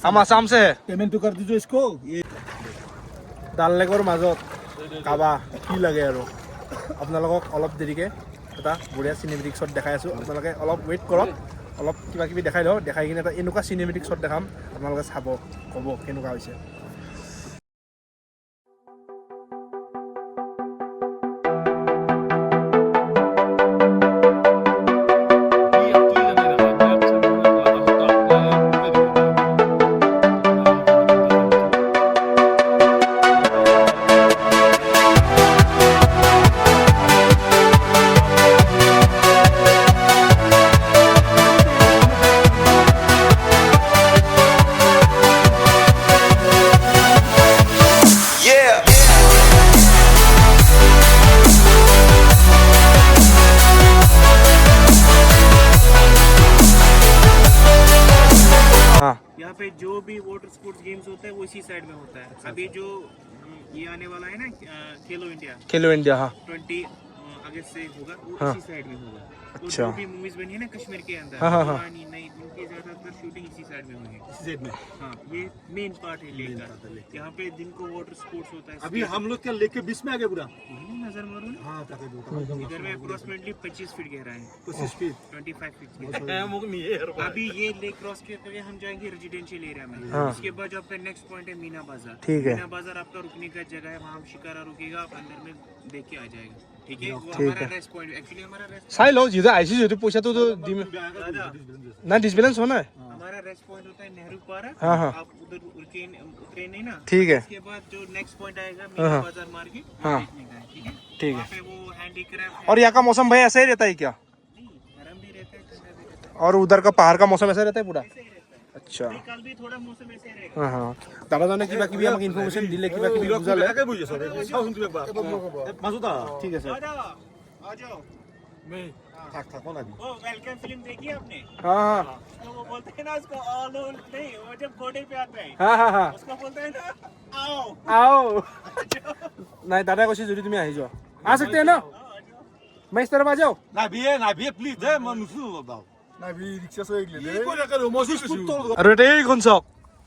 हम आसाम से है। पेमेंट तो कर दीजिए इसको। ये ডাল লেকৰ মাজত কাবা কি লাগে। আৰু আপোনালোকক অলপ দেৰিকৈ এটা বঢ়িয়া চিনেমেটিক শ্বট দেখাই আছোঁ, আপোনালোকে অলপ ৱেইট কৰক। অলপ কিবা কিবি দেখাই লওঁ, দেখাই কিনে এটা এনেকুৱা চিনেমেটিক শ্বট দেখাম, আপোনালোকে চাব, ক'ব কেনেকুৱা হৈছে। यहाँ पे जो भी वाटर स्पोर्ट्स गेम्स होता है वो इसी साइड में होता है। अभी जो ये आने वाला है ना, खेलो इंडिया, खेलो इंडिया, हाँ। 20 अगस्त से होगा वो। हाँ। इसी साइड में होगा वो। अच्छा। जो भी मूवीज बनी है ना कश्मीर के अंदर, हाँ, हाँ, हाँ। पुरानी, नई, उनकी ज्यादातर शूटिंग इसी साइड में हुई है। हाँ, ये मेन पार्ट है लेक का। यहाँ पे दिन को वाटर स्पोर्ट्स होता है। अभी हम लोग क्या लेक के बीच में आ गए पूरा। यही ना, नजर मारो ना। हाँ, ताकि इधर में अप्रोक्सीमेटली 25 फीट गहरा है। 25 फीट। 25 फीट गहरा। अभी ये लेक क्रॉस करके हम जाएंगे रेजिडेंशियल एरिया में। हाँ। उसके बाद जो आपका नेक्स्ट पॉइंट है, मीना बाजार। ठीक है। मीना बाजार आपका रुकने का जगह है, वहाँ हम शिकारा रुकेगा, आप अंदर में देख के आ जाएगा, ठीक है? वो ठीक हमारा है। रेस्ट पॉइंट, एक्चुअली हमारा रेस्ट চাই লওঁ, যিহেতু আহিছোঁ, যিহেতু পইচাটোতো দিম। दादा, নাই, ডিছবেলেঞ্চ হোৱা নাই। हमारा रेस्ट पॉइंट होता है नेहरू पार्क। हाँ, हाँ। आप उधर उतरे, उतरे नहीं ना? ठीक है। उसके बाद जो नेक्स्ट पॉइंट आएगा, हाँ, मीना हाँ। बाजार मार्केट, वो हाँ। देखने का है, ठीक है? ठीक वहाँ है। पे वो हैंडीक्राफ्ट। और यहाँ का मौसम भाई ऐसा ही रहता है क्या? नहीं, गर्म भी रहता है, ठंडा भी रहता है। और उधर का पहाड़ का मौसम ऐसा रहता है पूरा? ऐसे ही रहता है। अच्छा। नहीं, कल भी थोड़ा मौसम ऐसे ही रहेगा। हाँ हाँ দাদাজনে কিবা কিবি আমাক ইনফৰমেশ্যন দিলে, কিবা কিবি বুজালে। বুজি আছ, চাওচোন তুমি একবাৰ মাজত আহ। ঠিক আছে। दादा, आ जाओ। থাক থাক, নাবি। वो welcome film देखी है आपने? हाँ हाँ। उसको वो बोलते हैं ना, उसको ऑल नहीं, वो जब घोड़े पे आता है, हाँ हाँ हाँ उसको बोलते हैं ना, आओ। आओ। নাই, দাদাই কৈছে যদি তুমি আহি যোৱা, आ सकते हैं ना? मैं इस तरफ आ जाओ। নাবিয়ে, নাবিয়ে, প্লিজ দে, মই নুচো দাও। নাবি ৰিক্সা চলাই গ'লে। কি কৰি থাকে, মই আৰু এটা এইখন চাওক,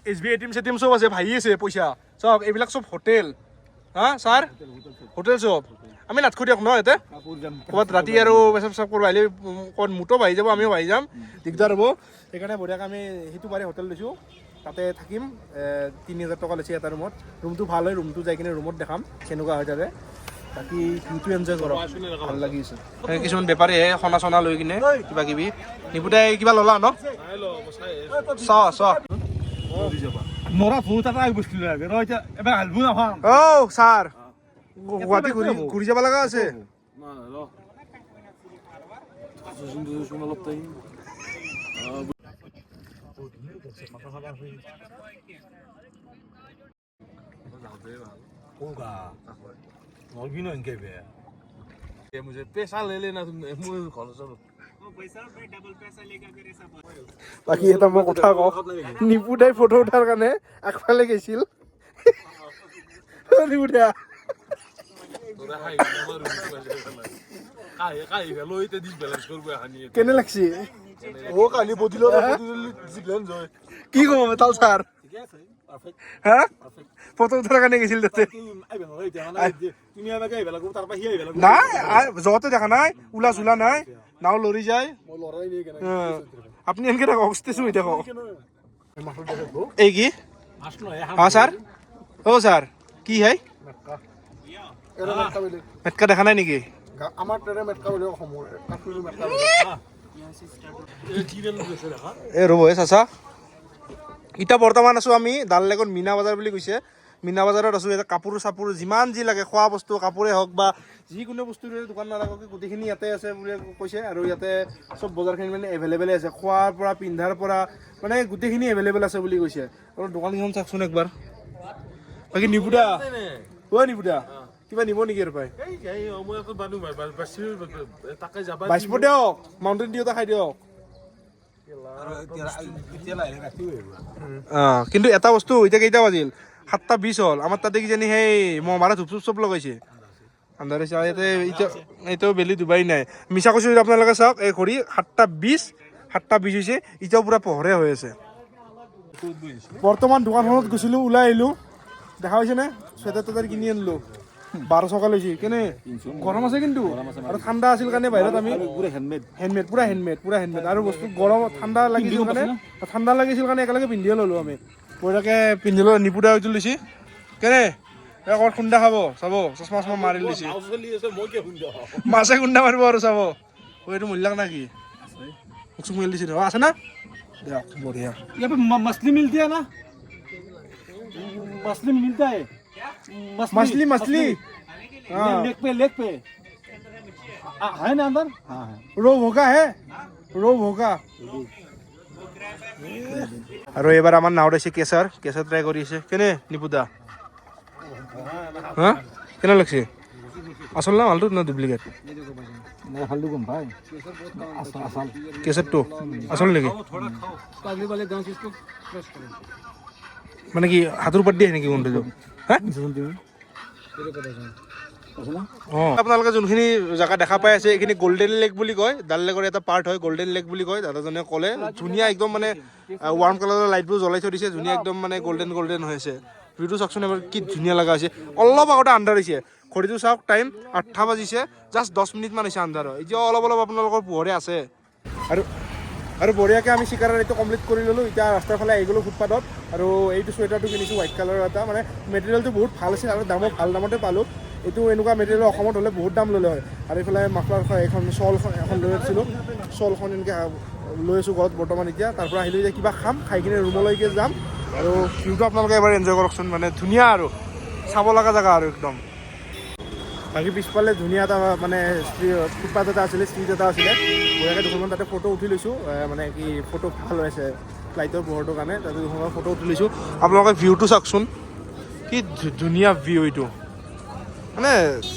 S B A T M চেটিএম চব আছে, ভাহি আছে পইচা। চাওক, এইবিলাক চব হোটেল। হা ছাৰ, হোটেল চব। আমি নাথখো দিয়ক ন ইয়াতে। ক'ৰবাত ৰাতি আৰু পেচাব চেচাব কৰিব আহিলে ক'ৰবাত মোটো বাঢ়ি যাব, আমিও বাঢ়ি যাম, দিগদাৰ হ'ব। সেইকাৰণে বঢ়িয়াকৈ আমি সেইটো পাৰে হোটেল লৈছোঁ, তাতে থাকিম। 3000 টকা লৈছে এটা ৰুমত। ৰুমটো ভাল হয়, ৰুমটো যাই কিনে ৰুমত দেখাম কেনেকুৱা হয় তাতে। বাকী ভিউটো এনজয় কৰক, ভাল লাগিছে। এই কিছুমান বেপাৰীয়ে সোণা চনা লৈ কিনে কিবা কিবি। নিপুতাই কিবা ল'লা ন? চোৱা চোৱা। নৰা ফুল তাতে আহি বস্তু লাগে ৰ, এতিয়া এবাৰ হালবো নাখাম। অ' ছাৰ, গুৱাহাটী ঘূৰি ঘূৰি যাব লগা আছে। অলপ টাইম। নলবি ন এনেকে বেয়া। मुझे पैसा ले लेना तुमने, मुझे ঘৰ চৰ वो भाई साहब, मैं डबल पैसा लेकर अगर ऐसा बात বাকী এটা মই কথা কওঁ, নিপুদাই ফটো উঠাৰ কাৰণে আগফালে গৈছিল। অ' নিপুদা। কাহি কাহি ফেলো, এতিয়া ডিছবেলেঞ্চ কৰিব এখানি। কেনে লাগছি? অ, কালি বদিল বদিল জয়। কি ক'ব মেটাল ছাৰ? ঠিকে আছে, পাৰফেক্ট। হা, ফটো উঠাৰ কাৰণে গৈছিল তাতে। আহিব নোৱাৰে এতিয়া, মানে তুমি আমাকে আহিব লাগিব, তাৰ পৰা সি আহিব লাগিব। নাই, যতে দেখা নাই, ওলা চোলা নাই, নাও লৰি যায়। মই লৰাই নিয়ে কেনে। অ। আপুনি এনেকে থাকক, ষ্টেচু হৈ থাকক। এই কি? মাছ নহয়। হা ছাৰ, অ' ছাৰ, কি হয়? এটা মেটকা বেলেগ। মেটকা দেখা নাই নেকি? আমাৰ তাৰে মেটকা বেলেগ, অসমৰ কাশ্মীৰৰ মেটকা বেলেগ। এই ৰ'ব হে চাচা। এতিয়া বৰ্তমান আছোঁ আমি ডাল লেকত, মীনা বজাৰ বুলি কৈছে, মীনা বজাৰত আছোঁ। ইয়াতে কাপোৰ চাপোৰ যিমান যি লাগে, খোৱা বস্তু, কাপোৰে হওক বা যিকোনো বস্তুৰে দোকান নালাগক, গোটেইখিনি ইয়াতে আছে বুলি কৈছে। আৰু ইয়াতে চব বজাৰখিনি মানে এভেইলেবল আছে, খোৱাৰ পৰা পিন্ধাৰ পৰা মানে গোটেইখিনি এভেইলেবল আছে বুলি কৈছে। আৰু দোকানকেইখন চাওকচোন একবাৰ। বাকী নিপুদা, অ' নিপুদা, কিবা নিব নেকি আৰু পাই? মই আকৌ বানো তাকে যাবা। বাচিব দিয়ক, মাউণ্টেইন ডিউ এটা খাই দিয়ক। এতিয়া লাহে ৰাতিও আহিব। অঁ, কিন্তু এটা বস্তু, এতিয়া কেইটা বাজিল? 7টা 20 হ'ল। আমাৰ তাতে কিজানি সেই মহাভাৰত ধূপ চুপ চব লগাইছে, আন্ধাৰ হৈছে। আৰু ইয়াতে এতিয়া এতিয়াও বেলি ডুবাই নাই। মিছা কৈছোঁ যদি আপোনালোকে চাওক, এই ঘড়ী 7টা 20, 7টা 20 হৈছে, এতিয়াও পূৰা পোহৰে হৈ আছে। বৰ্তমান দোকানখনত গৈছিলোঁ, ওলাই আহিলোঁ। দেখা পাইছেনে? চুৱেটাৰ টুৱেটাৰ কিনি আনিলোঁ। 1200কে লৈছে। কেনে গৰম আছে কিন্তু, আৰু ঠাণ্ডা আছিল কাৰণে বাহিৰত আমি হেণ্ডমেড, পুৰা হেণ্ডমেড, পুৰা হেণ্ডমেড। আৰু বস্তু গৰম ঠাণ্ডা লাগিছিল কাৰণে, ঠাণ্ডা লাগিছিল কাৰণে একেলগে পিন্ধিয়ে ল'লোঁ আমি। বঢ়িয়াকে পিন্ধি লৈ নিপুদা এইটো লৈছে। কেনে এই ক'ৰবাত খুন্দা খাব চাব, চশমা চশমা মাৰি লৈছে, মাছে খুন্দা মাৰিব আৰু চাব। অ, এইটো মূল্যাক না কি মোক চুক মেলি দিছে। অ, আছে না, দিয়ক বঢ়িয়া। यहाँ पे मछली मिलती है ना? मछली मिलता है? मछली, मछली। हाँ। लेक पे, लेक पे है ना अंदर? हाँ है। ৰৌ ভোকা হে, ৰৌ ভোকা। আৰু এইবাৰ আমাৰ নাৱত আহিছে কেচাৰ, কেচাৰ ট্ৰাই কৰি আছে। কেনে নিপুদা, হা কেনে লাগছে? আচল না মালটো না ডুপ্লিকেট? কেচাৰটো আচল নেকি? মানে কি হাতৰ ওপৰত দিয়ে নেকি গোন্ধটো? হা, অঁ, আপোনালোকে যোনখিনি জেগা দেখা পাই আছে, এইখিনি গল্ডেন লেক বুলি কয়। ডাল লেকৰ এটা পাৰ্ট হয়, গল্ডেন লেক বুলি কয়। দাদাজনে ক'লে ধুনীয়া একদম, মানে ৱাৰ্ম কালাৰৰ লাইটবোৰ জ্বলাই থৈ দিছে, ধুনীয়া একদম, মানে গল্ডেন গল্ডেন হৈ আছে। ভিউটো চাওকচোন এবাৰ, কি ধুনীয়া লগা হৈছে। অলপ আগতে আন্ধাৰ হৈছে, ঘড়ীটো চাওক, টাইম 8টা বাজিছে, জাষ্ট 10 মিনিটমান হৈছে আন্ধাৰ। এতিয়াও অলপ অলপ আপোনালোকৰ পোহৰে আছে। আৰু বঢ়িয়াকৈ আমি চিকাৰৰ এইটো কমপ্লিট কৰি ল'লোঁ। এতিয়া ৰাস্তাৰ ফালে আহি গ'লোঁ ফুটপাথত। আৰু এইটো চুৱেটাৰটো কিনিছোঁ, হোৱাইট কালাৰৰ এটা, মানে মেটেৰিয়েলটো বহুত ভাল আছিল আৰু দামো ভাল দামতে পালোঁ। এইটো এনেকুৱা মেটেৰিয়েল অসমত হ'লে বহুত দাম ল'লে হয়। আৰু এইফালে মাফলাৰ এখন, শ্বলখন এখন লৈ আছিলোঁ, শ্বলখন এনেকৈ লৈ আছোঁ ঘৰত বৰ্তমান। এতিয়া তাৰ পৰা আহিলোঁ, এতিয়া কিবা খাম, খাই কিনে ৰুমলৈকে যাম। আৰু ভিউটো আপোনালোকে এবাৰ এনজয় কৰকচোন, মানে ধুনীয়া আৰু চাব লগা জেগা আৰু একদম। বাকী পিছফালে ধুনীয়া এটা মানে ফুটপাথ এটা আছিলে, ষ্ট্ৰীট এটা আছিলে, বঢ়িয়াকৈ দুখনমান তাতে ফটো উঠি লৈছোঁ। মানে কি ফটো ভাল হৈছে ফ্লাইটৰ পোহৰটোৰ কাৰণে, তাতে দুখনমান ফটো উঠি লৈছোঁ। আপোনালোকে ভিউটো চাওকচোন, কি ধুনীয়া ভিউ এইটো। মানে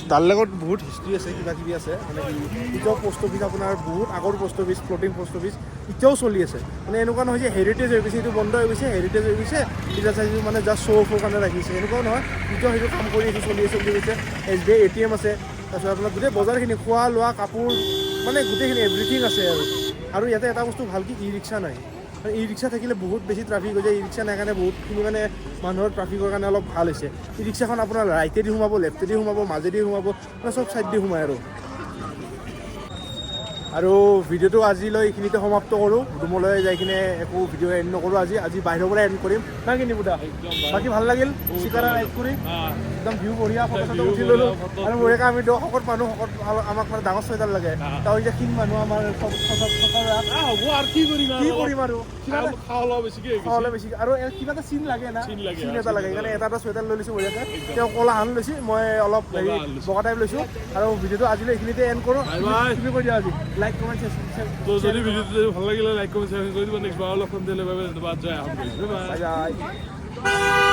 ডাল লেকত বহুত হিষ্ট্ৰী আছে, কিবা কিবি আছে। মানে কি এতিয়াও পষ্ট অফিচ, আপোনাৰ বহুত আগৰ post office, floating post office এতিয়াও চলি আছে। মানে এনেকুৱা নহয় যে হেৰিটেজ হৈ গৈছে, এইটো বন্ধ হৈ গৈছে, হেৰিটেজ হৈ গৈছে, এতিয়া চাইছোঁ মানে জাষ্ট শ্ব' অফৰ কাৰণে ৰাখিছে, এনেকুৱাও নহয়। এতিয়াও সেইটো কাম কৰি আছে, চলি আছে বুলি কৈছে। এছবিআই এটিএম আছে, তাৰপিছত আপোনাৰ গোটেই বজাৰখিনি, খোৱা লোৱা, কাপোৰ, মানে গোটেইখিনি এভৰিথিং আছে। আৰু ইয়াতে এটা বস্তু ভাল কি, ই ৰিক্সা নাই। ই ৰিক্সা থাকিলে বহুত বেছি ট্ৰাফিক হৈ যায়। ই ৰিক্সা নাই কাৰণে বহুতখিনি মানে মানুহৰ ট্ৰাফিকৰ কাৰণে অলপ ভাল হৈছে। ই ৰিক্সাখন আপোনাৰ ৰাইটেদি সোমাব, লেফ্টেদি সোমাব, মাজেদি সোমাব, মানে চব ছাইড দি সোমায়। আৰু ভিডিঅ'টো আজিলৈ এইখিনিতে সমাপ্ত কৰোঁ। ৰুমলৈ যাই কিনে একো ভিডিঅ' এণ্ড নকৰোঁ আজি, আজি বাহিৰৰ পৰা এণ্ড কৰিম না কি নিপুদা? বাকী ভাল লাগিল চিকাৰা ৰাইড কৰি, একদম ভিউ বঢ়িয়া, ফটো চটো উঠি ল'লোঁ। আৰু বঢ়িয়াকৈ আমি শকত মানুহ, শকত আমাক মানে ডাঙৰ চুৱেটাৰ লাগে, তাৰ এতিয়া ক্ষীণ মানুহ আমাৰ। হ'ব আৰু কি কৰিম? কি কৰিম আৰু, কিবা এটা খোৱা লোৱা বেছিকে। খাবলৈ বেছি আৰু কিবা এটা চিন লাগে না, চিন লাগে, চিন এটা লাগে, সেইকাৰণে এটা এটা চুৱেটাৰ লৈ লৈছোঁ বঢ়িয়াকৈ। তেওঁ ক'লাহান লৈছে, মই অলপ হেৰি বগা টাইপ লৈছোঁ। আৰু ভিডিঅ'টো আজিলৈ এইখিনিতে এণ্ড কৰোঁ। তুমি কৈ দিয়া আজি, লাইক কমেণ্ট। তো যদি ভিডিঅ'টো ভাল লাগিলে লাইক, কমেণ্ট, শ্বেয়াৰ কৰি দিব। নেক্সট বাৰ লগ পাম, তেতিয়াহ'লে বাই বাই, ধন্যবাদ, জয় আহোম। Bye bye.